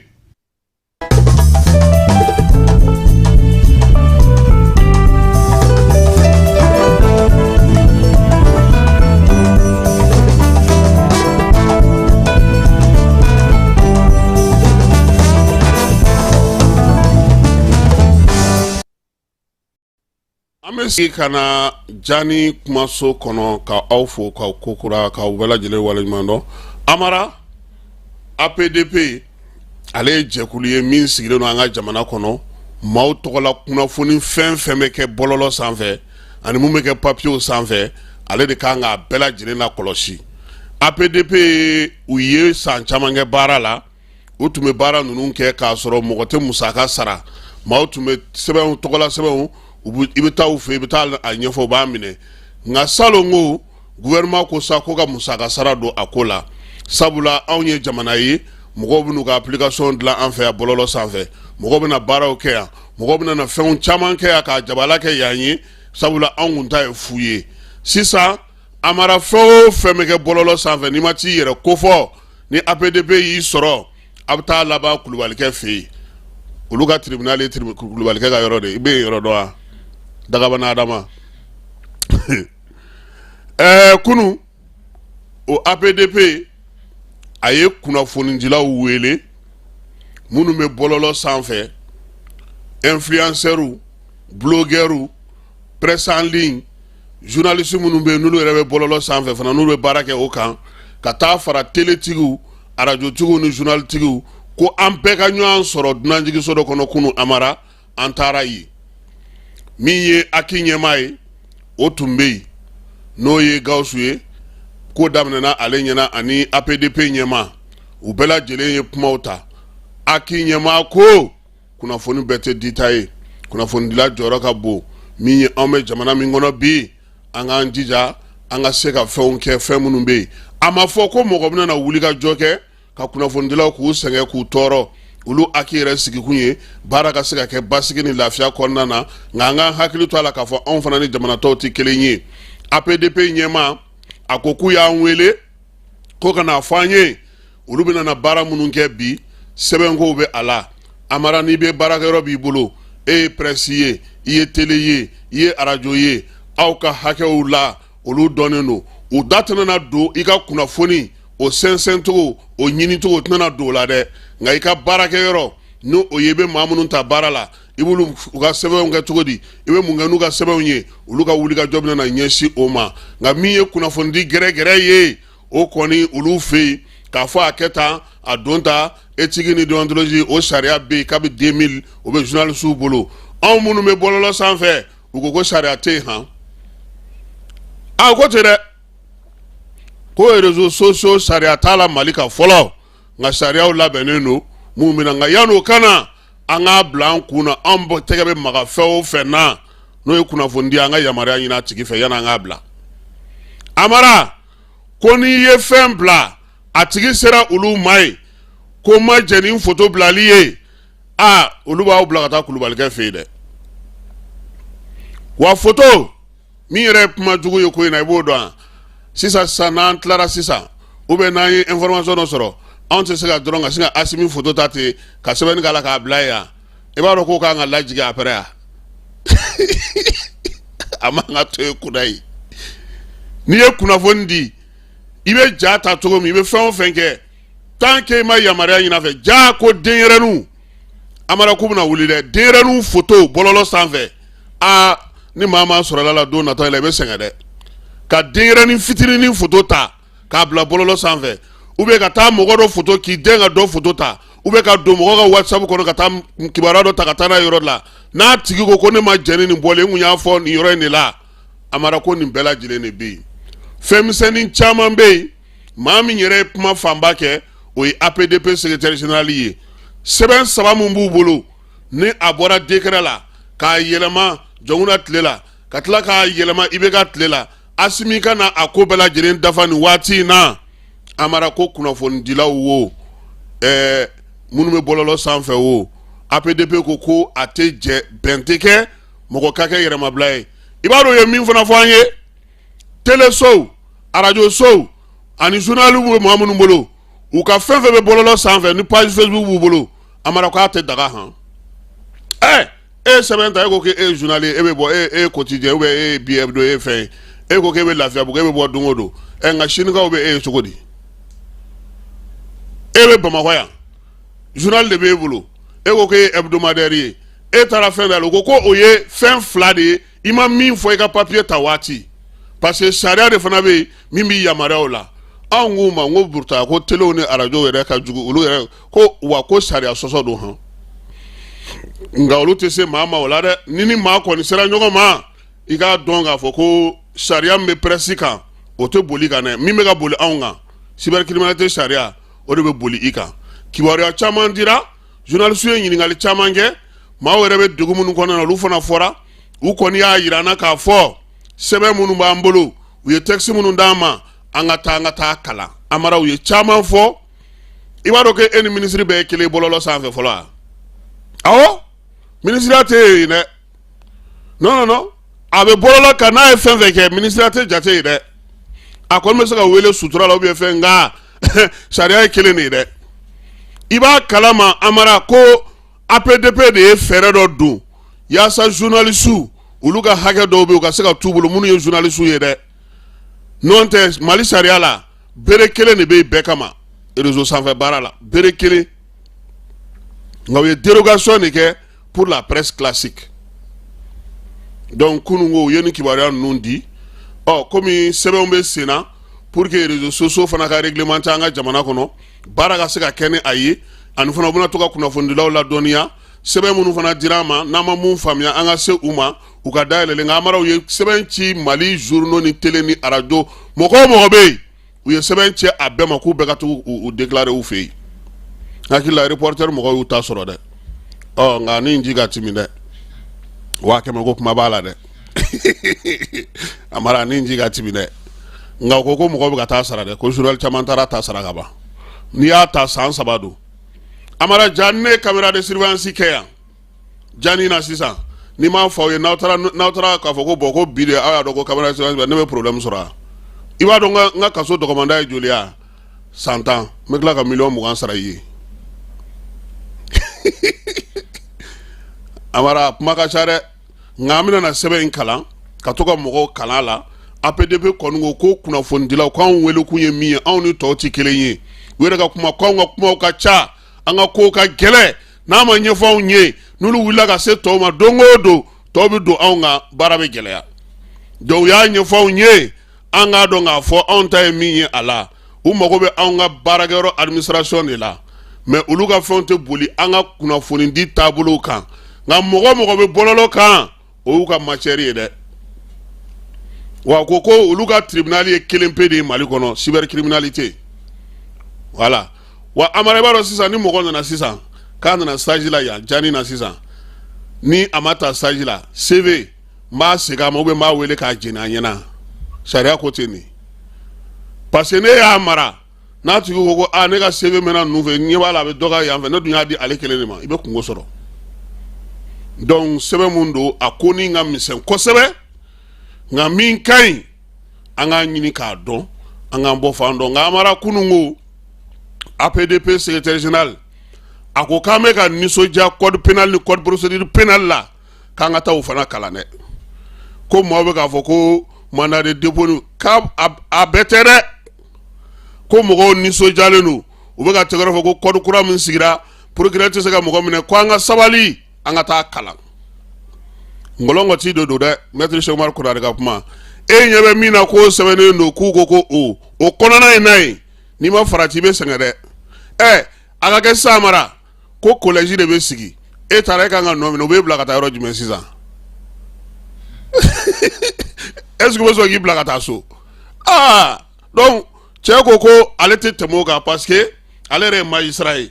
An bɛ segin ka na Jani kumaso kɔnɔ ka aw fo k'aw kokura, k'aw bɛɛ lajɛlen waleɲuman dɔn. Amara, APDP ale ye jɛkulu ye min sigilen don an ka jamana kɔnɔ. Maaw tɔgɔla kunnafoni fɛn fɛn bɛ kɛ bɔlɔlɔ sanfɛ ani mun bɛ kɛ papiyew sanfɛ, ale de kan k'a bɛɛ lajɛlen lakɔlɔsi. APDP, u ye san caman kɛ baara la. U tun bɛ baara ninnu kɛ k'a sɔrɔ mɔgɔ tɛ musaka sara. Maaw tun bɛ sɛbɛnw, tɔgɔla sɛbɛnw, i bɛ taa u fɛ, i bɛ taa a ɲɛfɔ, u b'a minɛ. Nka salon ko gouvernement ko sa ko ka musaka sara don a ko la, sabula anw ye jamana ye, mɔgɔw bɛ n'u ka application dilan an fɛ yan bɔlɔlɔ sanfɛ, mɔgɔw bɛna baaraw kɛ yan, mɔgɔw bɛna na fɛnw caman kɛ yan k'a jabala kɛ yan ye, sabula anw kun ta ye fu ye. Sisan Amara, fɛn o fɛn bɛ kɛ bɔlɔlɔ sanfɛ, n'i ma t'i yɛrɛ kofɔ, ni APDP y'i sɔrɔ, a bɛ taa laban kulubalikɛ fɛ yen. Olu ka tribunal ye kulubalikɛ ka yɔrɔ de ye. I bɛ yen yɔrɔ dɔn wa? Dagabana Adama. Kunun o APDP a ye kunnafonidilaw wele minnu bɛ bɔlɔlɔ sanfɛ, influenceurs, blogueurs, presse en ligne, journaliste minnu bɛ yen n'olu yɛrɛ bɛ bɔlɔlɔ sanfɛ fana, n'olu bɛ baara kɛ o kan, ka taa fara teletigiw, arajotigiw ni journalitigiw, ko an bɛɛ ka ɲɔgɔn sɔrɔ dunanjiginso dɔ kɔnɔ kunun. Amara, an taara yen. Min ye AQUI ɲɛmaa ye, o tun bɛ yen, n'o ye Gawusu ye. Ko daminɛna ale ɲɛna ani APDP ɲɛmaa, u bɛɛ lajɛlen ye kumaw ta. AQUI ɲɛmaa ko kunnafoni bɛɛ tɛ dita ye, kunnafonidila jɔyɔrɔ ka bon. Min ye anw bɛ jamana min kɔnɔ bi, an k'an jija an ka se ka fɛnw kɛ, fɛn minnu bɛ yen, a ma fɔ ko mɔgɔ bɛna na wuli ka jɔ kɛ ka kunnafonidilaw k'u sɛgɛn k'u tɔɔrɔ. Olu AQUI yɛrɛ sigikun ye baara ka se ka kɛ basigi ni lafiya kɔnɔna na, nka an k'an hakili to a la k'a fɔ anw fana ni jamana tɔw tɛ kelen ye. APDP ɲɛmaa a ko k'u y'an wele ko ka n'a fɔ an ye olu bɛna na baara minnu kɛ bi, sɛbɛnkow bɛ a la. Amara, n'i bɛ baarakɛyɔrɔ b'i bolo, e ye presse ye, i ye télé ye, i ye arajo ye, aw ka hakɛw la olu dɔnnen don. U da tɛna na don i ka kunnafoni o sɛnsɛncogo, o ɲinicogo tɛna don o la dɛ. Nka i ka baarakɛyɔrɔ, n'o o ye i bɛ maa minnu ta baara la, i b'olu u ka sɛbɛnw kɛ cogo di, i bɛ mun kɛ n'u ka sɛbɛnw ye, olu ka wulikajɔ bɛna na ɲɛsin o ma. Nka min ye kunnafonidi gɛrɛgɛrɛ ye, o kɔni olu fɛ yen k'a fɔ a kɛ tan, a don ta, éthique ni déontologie, o sariya bɛ yen kabi 2000, o bɛ journalisiw bolo. Anw minnu bɛ bɔlɔlɔ sanfɛ, u ko ko sariya tɛ yen han. A ko ten dɛ, ko réseaux sociaux sariya t'a la Mali kan fɔlɔ, nka sariyaw labɛnnen don mun bɛna. Nka yan'o ka na, an k'a bila an kun na, an tɛgɛ bɛ maga fɛn o fɛn na n'o ye kunnafoni di, an ka yamaruya ɲini a tigi fɛ yan'an k'a bila. Amara ko n'i ye fɛn bila, a tigi sera olu ma yen ko ma jɛn ni foto bilali ye, aa, olu b'aw bila ka taa kulubalikɛ fɛ yen dɛ. Wa foto min yɛrɛ ye kuma jugu ye ko in na, i b'o dɔn wa? Sisan sisan n'an tilara sisan, ou bien n'an ye information dɔ sɔrɔ, anw tɛ se ka dɔrɔn ka sin ka Asimi foto ta ten ka sɛbɛnni k'a la k'a bila yan. I b'a dɔn k'o kan ka lajigin après yan. A man ka to e kunna yen. N'i ye kunnafoni di, i bɛ ja ta cogo min, i bɛ fɛn o fɛn kɛ, tant que i ma yamaruya ɲini a fɛ. Ja ko denyɛrɛninw, Amara, k'u bɛna wuli dɛ. Denyɛrɛninw foto bɔlɔlɔ sanfɛ, aa, ni maa maa sɔrɔla la don nata la, i bɛ sɛgɛn dɛ. Ka denyɛrɛnin fitinin foto ta k'a bila bɔlɔlɔ sanfɛ, ou bien ka taa mɔgɔ dɔ foto k'i den ka dɔ foto ta, ou bien ka don mɔgɔ ka WhatsApp kɔnɔ ka taa kibaruya dɔ ta ka taa n'a ye yɔrɔ la, n'a tigi ko ko ne ma jɛn ni nin bɔlen, n kun y'a fɔ nin yɔrɔ in de la. Amara, ko nin bɛɛ lajɛlen de bɛ yen. Fɛn misɛnnin caman bɛ yen. Maa min yɛrɛ ye kuma fanba kɛ, o ye APDP secrétaire général ye. Sɛbɛn saba min b'u bolo, ni a bɔra décret la k'a yɛlɛma Jɔnkunda tile la, ka tila k'a yɛlɛma IBK tile la, Asimi ka na a ko bɛɛ lajɛlen dafa nin waati in na. Amara, ko kunnafonidilaw wo, minnu bɛ bɔlɔlɔ sanfɛ wo, APDP ko ko a tɛ jɛ, bɛn tɛ kɛ mɔgɔ ka kɛ yɛrɛmabila ye. I b'a dɔn u ye min fana fɔ an ye? Telesow, arajosow ani journaliw bɛ maa minnu bolo, u ka fɛn fɛn bɛ bɔlɔlɔ sanfɛ ni page Facebook b'u bolo, Amara, k'a tɛ daga han. Ɛ, e ye sɛbɛn ta, e ko k'e ye journal ye, e bɛ bɔ, e ye quotidien ou bien e ye bi hebdo, e ye fɛn ye, e ko k'e bɛ Lafiyabugu, e bɛ bɔ don o don. Ɛ, nka sinikaw bɛ e ye cogo di? E bɛ Bamakɔ yan, journal de b'e bolo, e ko k'e ye hebdomadaire ye, e taara fɛn dayɛlɛ, u ko ko o ye fɛn fila de ye i ma min fɔ i ka papier ta waati, parce que sariya de fana bɛ yen min b'i yamaruya o la. Anw k'u ma n ko buruta, ko telew ni arajow yɛrɛ ka jugu olu yɛrɛ ko wa, ko sariya sɔsɔ don han. Nka olu tɛ se maa ma o la dɛ. Ni maa kɔni sera ɲɔgɔn ma, i k'a dɔn k'a fɔ ko sariya min bɛ presse kan, o tɛ boli kan dɛ. Min bɛ ka boli anw kan, cybercriminalité sariya, o de bɛ boli i kan. Kibaruya caman dira, journaliste ye ɲininkali caman kɛ, maaw yɛrɛ bɛ degun minnu kɔnɔna na, olu fana fɔra. U kɔni y'a jira an na k'a fɔ sɛbɛn minnu b'an bolo, u ye texte minnu d'an ma, an ka taa, an ka taa kalan. Amara, u ye caman fɔ. I b'a dɔn k'e ni minisiri bɛɛ ye kelen bɔlɔlɔ sanfɛ fɔlɔ wa? Awɔ, minisiriya tɛ yen dɛ. Non, non, non, a bɛ bɔlɔlɔ kan, n'a ye fɛn fɛn kɛ, minisiriya tɛ jate yen dɛ. A kɔni bɛ se ka wele sutura la ou bien fɛn, nka sariya ye kelen de ye dɛ. I b'a kalama, Amara, ko APDP de ye fɛɛrɛ dɔ don yaasa journaliste olu ka hakɛ dɔw bɛ yen, u ka se ka t'u bolo, minnu ye journaliste ye dɛ. N'o tɛ, Mali sariya la, bere kelen de bɛ yen bɛɛ kama réseau sanfɛ baara la, bere kelen. Nka u ye dérogation de kɛ pour la presse classique. Donc kunun ko u ye nin kibaruya ninnu di. Ɔ, komi sɛbɛnw bɛ sen na pour que réseaux sociaux fana ka réglementer an ka jamana kɔnɔ, baara ka se ka kɛ ni a ye, ani fana u bɛna to ka kunnafonidilaw ladɔnniya sɛbɛn minnu fana dira an ma, n'an ma mun faamuya, an ka se u ma, u ka dayɛlɛlen. Nka Amara, u ye sɛbɛn ci Mali journaux ni télé ni arajo, mɔgɔ o mɔgɔ bɛ yen, u ye sɛbɛn ci a bɛɛ ma k'u bɛɛ ka to u déclarer u fɛ yen. N hakili la, reporter mɔgɔw y'u ta sɔrɔ dɛ. Ɔ, nka ni ji ka timi dɛ, 100 000 ko kuma b'a la dɛ. Amara, ni ji ka timi dɛ. Nka u ko ko mɔgɔw bɛ ka taa sara dɛ, ko journal caman taara ta sara ka ban. N'i y'a ta, san 3 don. Amara, ja ne ye caméra de surveillance kɛ yan jani na sisan, n'i m'a fɔ aw ye, n'aw taara, n'aw taara k'a fɔ ko bon, ko bi de aw y'a dɔn ko caméra de surveillance, ne bɛ problème sɔrɔ a. I b'a dɔn n ka kaso dɔgɔmanda ye joli ye? San 10. N bɛ tila ka miliyɔn 20 sara i ye. Amara, kuma ka ca dɛ, nka an bɛna na sɛbɛn in kalan ka to ka mɔgɔw kalan a la. APDP kɔni ko ko kunnafonidilaw k'anw welekun ye min ye, anw ni tɔw tɛ kelen ye. U yɛrɛ ka kuma ko anw ka kumaw ka ca, an ka kow ka gɛlɛn, n'a ma ɲɛfɔ anw ye, n'olu wulila ka se tɔw ma don o don, tɔw bɛ don anw kan, baara bɛ gɛlɛya. Donc u y'a ɲɛfɔ anw ye, an k'a dɔn k'a fɔ anw ta ye min ye a la, u mago bɛ anw ka baarakɛyɔrɔ administration de la, mais olu ka fɛnw tɛ boli an ka kunnafonidi taabolow kan. Nka mɔgɔ o mɔgɔ bɛ bɔlɔlɔ kan, o y'u ka matière ye dɛ. Wa ko olu ka tribunal ye kelen pe de ye Mali kɔnɔ, cybercriminalité, voilà. Wa Amara, i b'a dɔn sisan, ni mɔgɔ nana sisan k'a nana stage la yan jani na sisan, ni a ma ta stage la, CV n b'a segin a ma ou bien n b'a wele k'a jeni a ɲɛna. Sariya ko ten de, parce que ne y'a mara, n'a tigi ko ko aa, ne ka CV mɛnna ninnu fɛ, ɲɛ b'a la, a bɛ dɔ ka yan fɛ, ne dun y'a di ale kelen de ma, i bɛ kungo sɔrɔ. Donc sɛbɛn mun don, a ko ni ka misɛn kosɛbɛ, nka min ka ɲi, an k'a ɲini k'a dɔn, an k'an bɔ fan dɔn. Nka Amara, kunun ko APDP secrétaire général, a ko k'an bɛ ka nisɔndiya code pénal ni code procédure pénale la, k'an ka taa o fana kalan dɛ. Ko maaw bɛ k'a fɔ ko mandat de dépôt k'a a bɛɛ tɛ dɛ, ko mɔgɔw nisɔndiyalen don, u bɛ ka tɛgɛrɛ fɔ ko code kura min sigira, procureur tɛ se ka mɔgɔ minɛ, ko an ka sabali, an ka taa kalan. Ngɔlɔngɔti de don dɛ. Maître Cheick Oumar Konare ka kuma, e ɲɛ bɛ min na k'o sɛbɛnnen don, k'u ko ko o kɔnɔna ye n'a ye, n'i ma farati i bɛ sɛgɛn dɛ. Ɛ, a ka kɛ sisan mara ko collège de bɛ sigi, e taara e kan ka nɔ minɛ, u b'e bila ka taa yɔrɔ jumɛn sisan? Est-ce que u bɛ sɔn k'i bila ka taa so? Aa, donc cɛ ko ko ale tɛ tɛmɛ o kan, parce que ale yɛrɛ ye magistrat ye,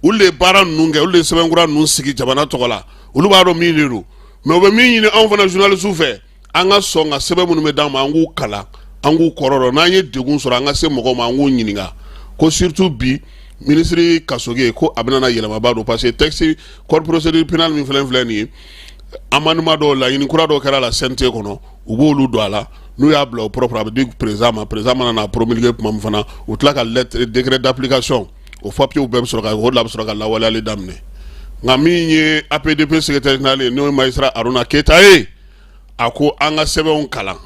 olu de ye baara ninnu kɛ, olu de ye sɛbɛnkura ninnu sigi jamana tɔgɔ la, olu b'a dɔn min de don. Mais u bɛ min ɲini anw fana journaliste fɛ, an ka sɔn ka sɛbɛn minnu bɛ d'an ma, an k'u kalan, an k'u kɔrɔ dɔn, n'an ye degun sɔrɔ, an ka se mɔgɔw ma, an k'u ɲininka. Ko surtout bi minisiri Kasoge ko a bɛna na yɛlɛmaba don, parce que texte code procédure pénale min filɛ nin ye, amendement dɔw, laɲini kura dɔw kɛra la CNT kɔnɔ, u b'olu don a la. N'u y'a bila au propre, a bɛ di président ma. Président mana n'a promulguer tuma min fana, u tila ka lettre décret d'application, o papiers bɛɛ bɛ sɔrɔ ka o de la, a bɛ sɔrɔ ka lawaleyali daminɛ. Nka min ye APDP secrétaire général ye, n'o ye magistrat Haruna Keyita ye, a ko an ka sɛbɛnw kalan,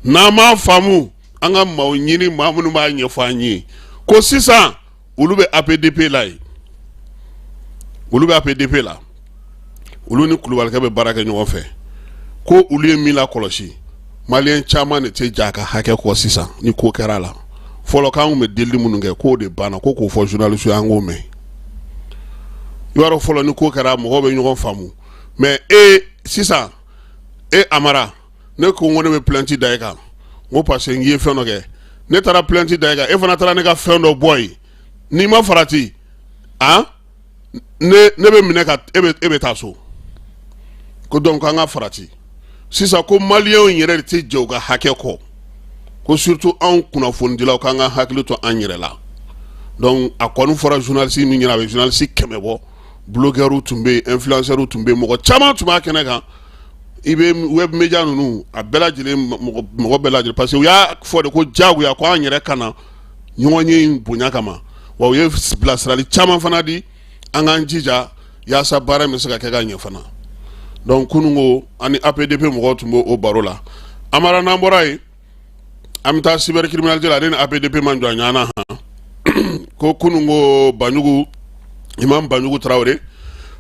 n'an m'a faamu, an ka maaw ɲini, maa minnu b'a ɲɛfɔ an ye. Ko sisan olu bɛ APDP la yen, olu bɛ APDP la, olu ni kulubalikɛ bɛ baara kɛ ɲɔgɔn fɛ. Ko olu ye min lakɔlɔsi, maliyɛn caman de tɛ jɛ a ka hakɛ kɔ sisan. Ni ko kɛra a la, fɔlɔ k'an tun bɛ delili minnu kɛ, k'o de banna. Ko k'o fɔ journaliste ye, an k'o mɛn. I b'a dɔn, fɔlɔ ni ko kɛra, mɔgɔw bɛ ɲɔgɔn faamu. Mais e sisan, e Amara, ne ko n ko ne bɛ plainte da e kan, n ko parce que n ye fɛn dɔ kɛ, ne taara plainte da e kan, e fana taara ne ka fɛn dɔ bɔ yen, n'i ma farati, han, ne bɛ minɛ ka e bɛ taa so. Ko donc an ka farati sisan. Ko maliyɛnw yɛrɛ de tɛ jɛ u ka hakɛ kɔ, ko surtout anw kunnafonidilaw, k'an ka hakili to an yɛrɛ la. Donc a kɔni fɔra journaliste min ɲɛna, a bɛ journaliste 100 bɔ, blogueurs tun bɛ yen, influenceurs tun bɛ yen, mɔgɔ caman tun b'a kɛnɛ kan, i bɛ web media ninnu, a bɛɛ lajɛlen, mɔgɔ bɛɛ lajɛlen, parce que u y'a fɔ de ko diyagoya ko an yɛrɛ ka na ɲɔgɔn ye in bonya kama. Wa u ye bilasirali caman fana di, an k'an jija yaasa baara in bɛ se ka kɛ ka ɲɛ fana. Donc kunun ko ani APDP mɔgɔw tun b'o baro la. Amara, n'an bɔra yen, an bɛ taa cybercriminalité la. Ale ni APDP man jɔ a ɲana han. Ko kunun ko Banjugu, Imam Banjugu Tarawele,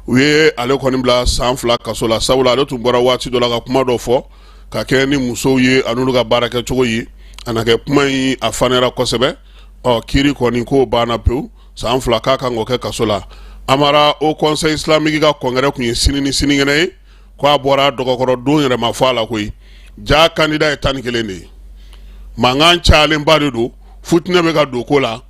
u ye ale kɔni bila san 2 kaso la, sabula ale tun bɔra waati dɔ la ka kuma dɔ fɔ ka kɛ ni musow ye, a n'olu ka baara kɛcogo ye. A na kɛ kuma in a fanɛra kosɛbɛ. Ɔ, kiiri kɔni k'o banna pewu, san 2 k'a kan k'o kɛ kaso la. Amara, Haut Conseil islamique ka congrès tun ye sini ni sinikɛnɛ ye, ko a bɔra dɔgɔkɔrɔ, don yɛrɛ ma fɔ a la koyi. Ja candidat ye 11 de ye, mankan cayalenba de don, futinɛ bɛ ka don ko la.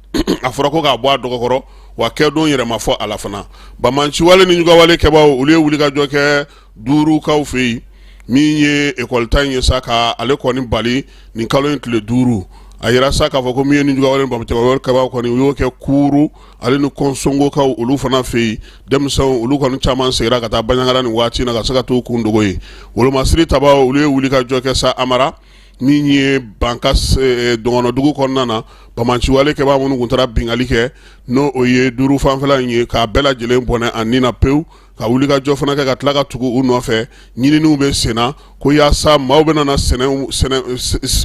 A fɔra ko k'a bɔ a dɔgɔkɔrɔ, wa kɛdon yɛrɛ ma fɔ a la fana. Banbaanciwale ni ɲugawale kɛbaaw, olu ye wulikajɔ kɛ duurukaw fɛ yen. Min ye ekɔli ta in ye sa, ka ale kɔni bali nin kalo in tile 5. A yira sa k'a fɔ ko min ye ni ɲugawale ni banbaanciwale kɛbaaw kɔni, u y'o kɛ Kuuru ale ni Kɔnsongokaw, olu fana fɛ yen. Denmisɛnw, olu kɔni caman seginna ka taa Banjagara nin waati na ka se ka t'u kun dogo yen. Wolomasiri tabaw, olu ye wulikajɔ kɛ sa Amara, min ye Banka dɔgɔnɔdugu kɔnɔna na, banbaanciwale kɛbaa minnu tun taara binkanni kɛ, n'o o ye duuru fanfɛla in ye, k'a bɛɛ lajɛlen bɔnɛ a ni na pewu, ka wulikajɔ fana kɛ ka tila ka tugu u nɔfɛ. Ɲininiw bɛ senna ko yaasa maaw bɛna na sɛnɛ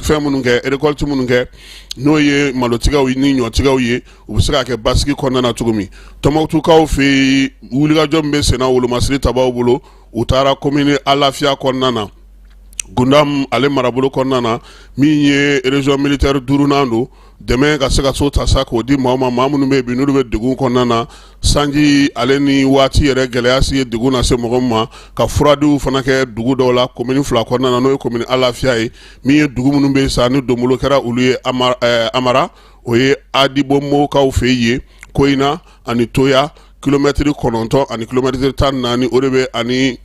fɛn minnu kɛ, récolte minnu kɛ, n'o ye malotigɛw ni ɲɔtigɛw ye, u bɛ se ka kɛ basigi kɔnɔna na cogo min. Tɔnbukutukaw fɛ yen, wulikajɔ min bɛ senna wolomasiri tabaw bolo, u taara commune Alafiya kɔnɔna na, Gundam ale marabolo kɔnɔna na, min ye région militaire duurunan don, dɛmɛ ka se ka so ta sa k'o di maaw ma, maa minnu bɛ yen bi n'olu bɛ degun kɔnɔna na, sanji ale ni waati yɛrɛ gɛlɛya si ye degun lase mɔgɔ min ma, ka furadiw fana kɛ dugu dɔw la commune fila kɔnɔna na, n'o ye commune Alafiya ye. Min ye dugu minnu bɛ yen sa ni donbolo kɛra olu ye Amara, o ye Adibomokaw fɛ yen, Koyina ani Toya, kilomɛtiri 9 ani kilomɛtiri 14, o de bɛ ani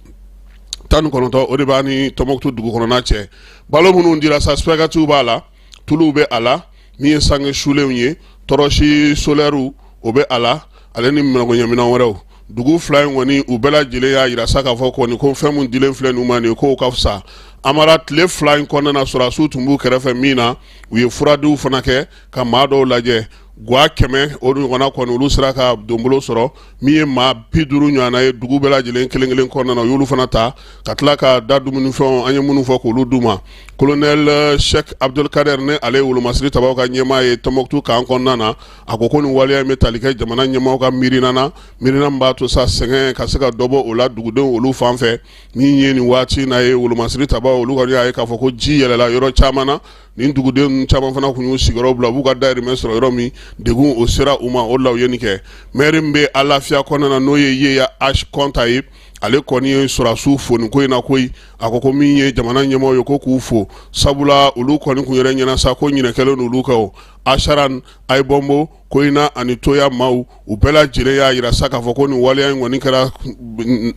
19, o de b'a ni Tɔnbukutu dugu kɔnɔna cɛ. Balo minnu dira sa, spaghettiw b'a la, tuluw bɛ a la, min ye sange sulenw ye, torche solairew, o bɛ a la, ale ni magoɲɛminɛn wɛrɛw. Dugu fila in kɔni, u bɛɛ lajɛlen y'a jira sa k'a fɔ kɔni ko fɛn min dilen filɛ ninnu ma nin ye, k'o ka fisa. Amara, tile 2 in kɔnɔna na, sɔrɔdasiw tun b'u kɛrɛfɛ min na, u ye furadiw fana kɛ ka maa dɔw lajɛ. Gwa 100 o ɲɔgɔnna kɔni, olu sera ka donbolo sɔrɔ. Min ye maa 50 ɲɔgɔnna ye dugu bɛɛ lajɛlen kelen kelen kɔnɔna na, u y'olu fana ta ka tila ka da dumunifɛnw an ye minnu fɔ k'olu d'u ma. Colonel Cheikh Abdul Kader, ni ale ye wolomasiri tabaw ka ɲɛmaa ye Tɔnbɔkutu kan kɔnɔna na, a ko ko nin waleya in bɛ tali kɛ jamana ɲɛmaaw ka miirina na, miirina min b'a to sa sɛgɛn ka se ka dɔ bɔ o la dugudenw olu fan fɛ. Min ye nin waati in na ye, wolomasiri tabaw olu kɔni y'a ye k'a fɔ ko ji yɛlɛla yɔrɔ caman na. Nin duguden caman fana tun y'u sigiyɔrɔ bila, u b'u ka dayirimɛ sɔrɔ yɔrɔ min, degun o sera u ma. O la u ye nin kɛ. Maire min bɛ Alafia kɔnɔna na, n'o ye Yeya H Kɔnta ye, ale kɔni ye sɔrɔdasiw fo nin ko in na koyi. A ko ko min ye jamana ɲɛmaaw ye, ko k'u fo, sabula olu kɔni kun yɛrɛ ɲɛna sa ko ɲinɛ kɛlen don olu kɔ. Asaran, Ayibɔnbo, Koyina ani Toya maaw, u bɛɛ lajɛlen y'a jira sa k'a fɔ ko nin waleya in kɔni kɛra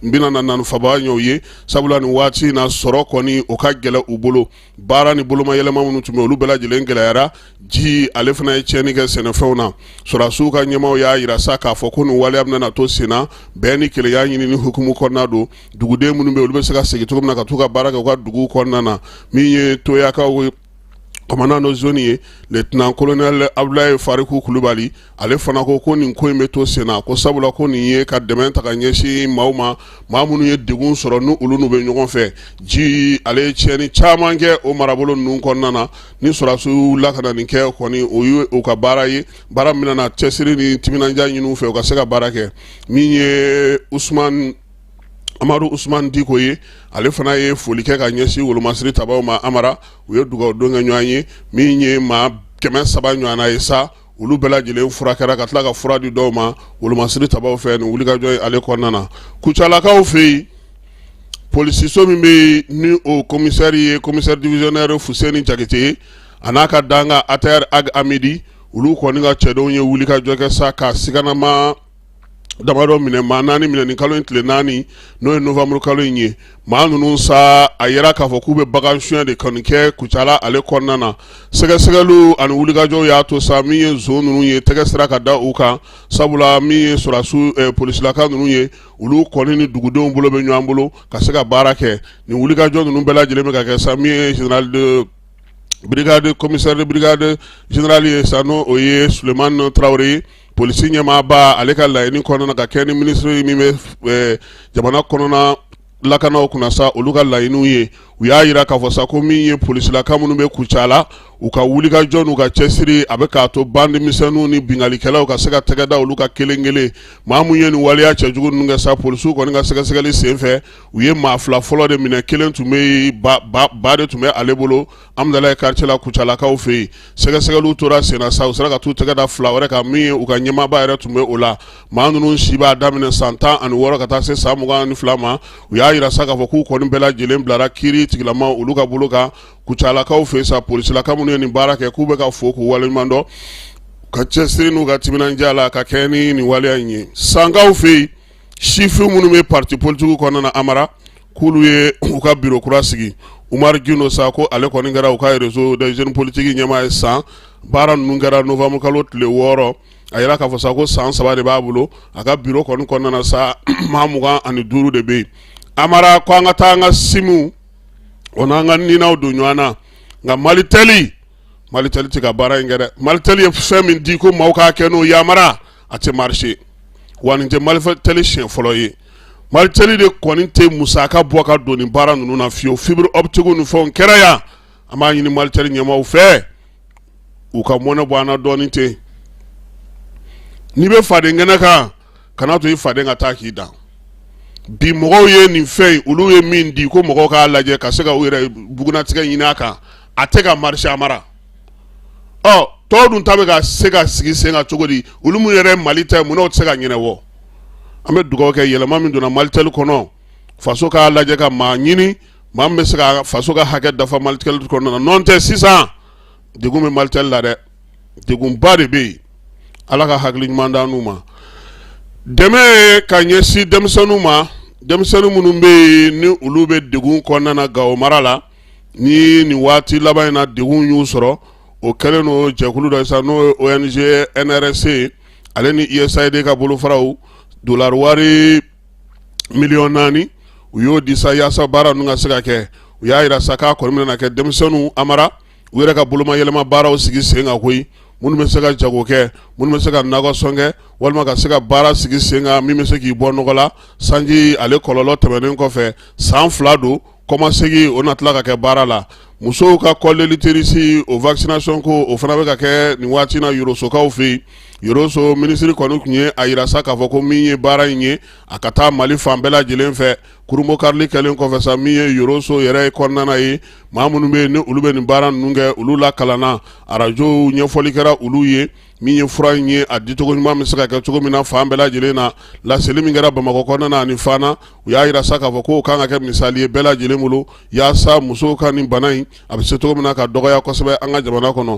bɛna na nafaba ɲɛ u ye, sabula nin waati in na sɔrɔ kɔni o ka gɛlɛn u bolo. Baara ni bolomayɛlɛma minnu tun bɛ, olu bɛɛ lajɛlen gɛlɛyara. Ji ale fana ye tiɲɛni kɛ sɛnɛfɛnw na. Sɔrɔdasiw ka ɲɛmaaw y'a jira sa k'a fɔ ko nin waleya bɛna to senna, bɛn ni kelenya ɲinini hukumu kɔnɔna don, duguden minnu bɛ, olu bɛ se ka segin cogo min na ka t'u ka baara kɛ u ka dugu kɔnɔna na. Min ye Toyakaw commandant de zone ye, lieutenant colonel Abdoulaye Fariku Kulubali, ale fana ko ko nin ko in bɛ to senna, ko sabula ko nin ye ka dɛmɛ ta ka ɲɛsin maaw ma, maa minnu ye degun sɔrɔ, ni olu n'u bɛ ɲɔgɔn fɛ. Ji ale ye tiɲɛni caman kɛ o marabolo ninnu kɔnɔna na. Ni sɔrɔdasiw la ka na nin kɛ kɔni, o ye u ka baara ye, baara min na cɛsiri ni timinandiya ɲini u fɛ u ka se ka baara kɛ. Min ye Usman Amadu Usman Diko ye, ale fana ye foli kɛ ka ɲɛsin wolomasiri tabaw ma. Amara, u ye dugawu don kɛ ɲɔgɔn ye. Min ye maa 300 ɲɔgɔnna ye sa, olu bɛɛ lajɛlen furakɛra ka tila ka fura di dɔw ma wolomasiri tabaw fɛ nin wulikajɔ ye ale kɔnɔna na. Kucalakaw fɛ yen, polisiso min bɛ yen, ni o commissaire ye commissaire divisionnaire Fuseni Jakite ye, a n'a ka dankan ATR Ag Amidi, olu kɔni ka cɛdenw ye wulikajɔ kɛ sa ka siganama damadɔ minɛ, maa 4 minɛ nin kalo in tile 4, n'o ye novembre kalo in ye. Maa ninnu sa, a yira k'a fɔ k'u bɛ bagan suɲɛ de kɔni kɛ Kucala ale kɔnɔna na. Sɛgɛsɛgɛliw ani wulikajɔw y'a to sa, min ye zon ninnu ye, tɛgɛ sera ka da u kan, sabula min ye sɔrɔdasiw polisilaka ninnu ye, olu kɔni ni dugudenw bolo bɛ ɲɔgɔn bolo ka se ka baara kɛ. Nin wulikajɔ ninnu bɛɛ lajɛlen bɛ ka kɛ sa, min ye général de brigade, commissaire de brigade général ye sa, n'o o ye Sulemani Tarawele ye, polisi ɲɛmaaba, ale ka laɲini kɔnɔna ka kɛ ni minisiri min bɛ jamana kɔnɔna lakanaw kunna sa, olu ka laɲiniw ye. U y'a jira k'a fɔ sa ko min ye polisilaka minnu bɛ Kucala, u ka wulikajɔ n'u ka cɛsiri, a bɛ k'a to bandi misɛnninw ni binkannikɛlaw ka se ka tɛgɛ da olu kan kelen kelen. Maa mun ye nin waleya cɛjugu ninnu kɛ sa, polisiw kɔni ka sɛgɛsɛgɛli senfɛ, u ye maa 2 fɔlɔ de minɛ. Kelen tun bɛ yen, ba de tun bɛ ale bolo Amudalayi quartier la Kucalakaw fɛ yen. Sɛgɛsɛgɛliw tora senna sa, u sera ka t'u tɛgɛ da 2 wɛrɛ kan, min ye u ka ɲɛmaaba yɛrɛ tun bɛ o la. Maa ninnu si b'a daminɛ san 16 ka taa se san 22 ma. U y'a jira sa k'a fɔ k'u kɔni bɛɛ lajɛlen bilara kiiri tigilama olu ka bolo kan Kucalakaw fɛ yen sa. Polisilaka minnu ye nin baara kɛ, k'u bɛ ka fo k'u waleɲuman dɔn ka cɛsiri n'u ka timinandiya la ka kɛ ni nin waleya in ye. Sankaw fɛ yen, sifin minnu bɛ parti politique kɔnɔna na, Amara, k'olu ye u ka bureau kura sigi. Umaru Gindo sa, ko ale kɔni kɛra u ka réseau des jeunes politiques ɲɛmaa ye san. Baara ninnu kɛra novembre kalo tile 6. A yira k'a fɔ sa ko san 3 de b'a bolo a ka bureau kɔni kɔnɔna na sa, maa 25 de bɛ yen. Amara, ko an ka taa an ka simuw o n'an ka ninaw don ɲɔgɔn na, nka Malitel, Malitel tɛ ka baara in kɛ dɛ. Malitel ye fɛn min di ko maaw k'a kɛ n'o ye, Amara, a tɛ marcher. Wa nin tɛ Malitel siɲɛ fɔlɔ ye. Malitel de kɔni tɛ musaka bɔ ka don nin baara ninnu na fiyewu. Fibre optique ni fɛnw kɛra yan. An b'a ɲini Malitel ɲɛmaaw fɛ, u ka mɔnɛ bɔ an na dɔɔnin ten. N'i bɛ faden kɛnɛ kan, kana to i faden ka taa k'i dan. Bi mɔgɔw ye nin fɛn in, olu ye min di ko mɔgɔw k'a lajɛ ka se ka u yɛrɛ bugunatigɛ ɲini a kan, a tɛ ka marcher, Amara. Ɔ tɔw dun ta bɛ ka se ka sigi sen kan cogo di? Olu minnu yɛrɛ ye Mali ta ye, munna o tɛ se ka ɲɛnabɔ? An bɛ dugawu kɛ, yɛlɛma min donna Malitel kɔnɔ, faso k'a lajɛ ka maa ɲini, maa min bɛ se ka faso ka hakɛ dafa Malitel kɔnɔna na. N'o tɛ, sisan degun bɛ Malitel la dɛ, degunba de bɛ yen. Ala ka hakili ɲuman d'an n'u ma. Dɛmɛ ka ɲɛsin denmisɛnninw ma, denmisɛnnin minnu bɛ yen ni olu bɛ degun kɔnɔna na Gawo mara la, ni nin waati laban in na degun y'u sɔrɔ, o kɛlen don jɛkulu dɔ sa, n'o ye ONG NRC ale ni USAID ka bolofaraw, dolari wari miliyɔn 4, u y'o di sa yaasa baara ninnu ka se ka kɛ. U y'a jira sa k'a kɔni bɛna kɛ denmisɛnninw, Amara, u yɛrɛ ka bolomayɛlɛma baaraw sigi sen kan koyi. minnu bɛ se ka jago kɛ, minnu bɛ se ka nakɔsɔn kɛ, walima ka se ka baara sigi sen kan min bɛ se k'i bɔ nɔgɔ la. Sanji ale kɔlɔlɔ tɛmɛnen kɔfɛ, san 2 don, kɔmasegin o na tila ka kɛ baara la. Musow ka col de l'utérus, o vaccination ko, o fana bɛ ka kɛ nin waati na Yorosokaw fɛ yen. Yoroso minisiri kɔni tun ye a yira sa k'a fɔ ko min ye baara in ye, a ka taa Mali fan bɛɛ lajɛlen fɛ. Kurunbonkarili kɛlen kɔfɛ sa, min ye Yoroso yɛrɛ kɔnɔna ye, maa minnu bɛ yen ni olu bɛ nin baara ninnu kɛ, olu lakalanna, arajow ɲɛfɔli kɛra olu ye, min ye fura in ye, a dicogo ɲuman bɛ se ka kɛ cogo min na fan bɛɛ lajɛlen na. Laseli min kɛra Bamakɔ kɔnɔna na ani Fana, u y'a yira sa k'a fɔ k'o kan ka kɛ misali ye bɛɛ lajɛlen bolo, yaasa musow ka nin bana in a bɛ se cogo min na ka dɔgɔya kosɛbɛ an ka jamana kɔnɔ.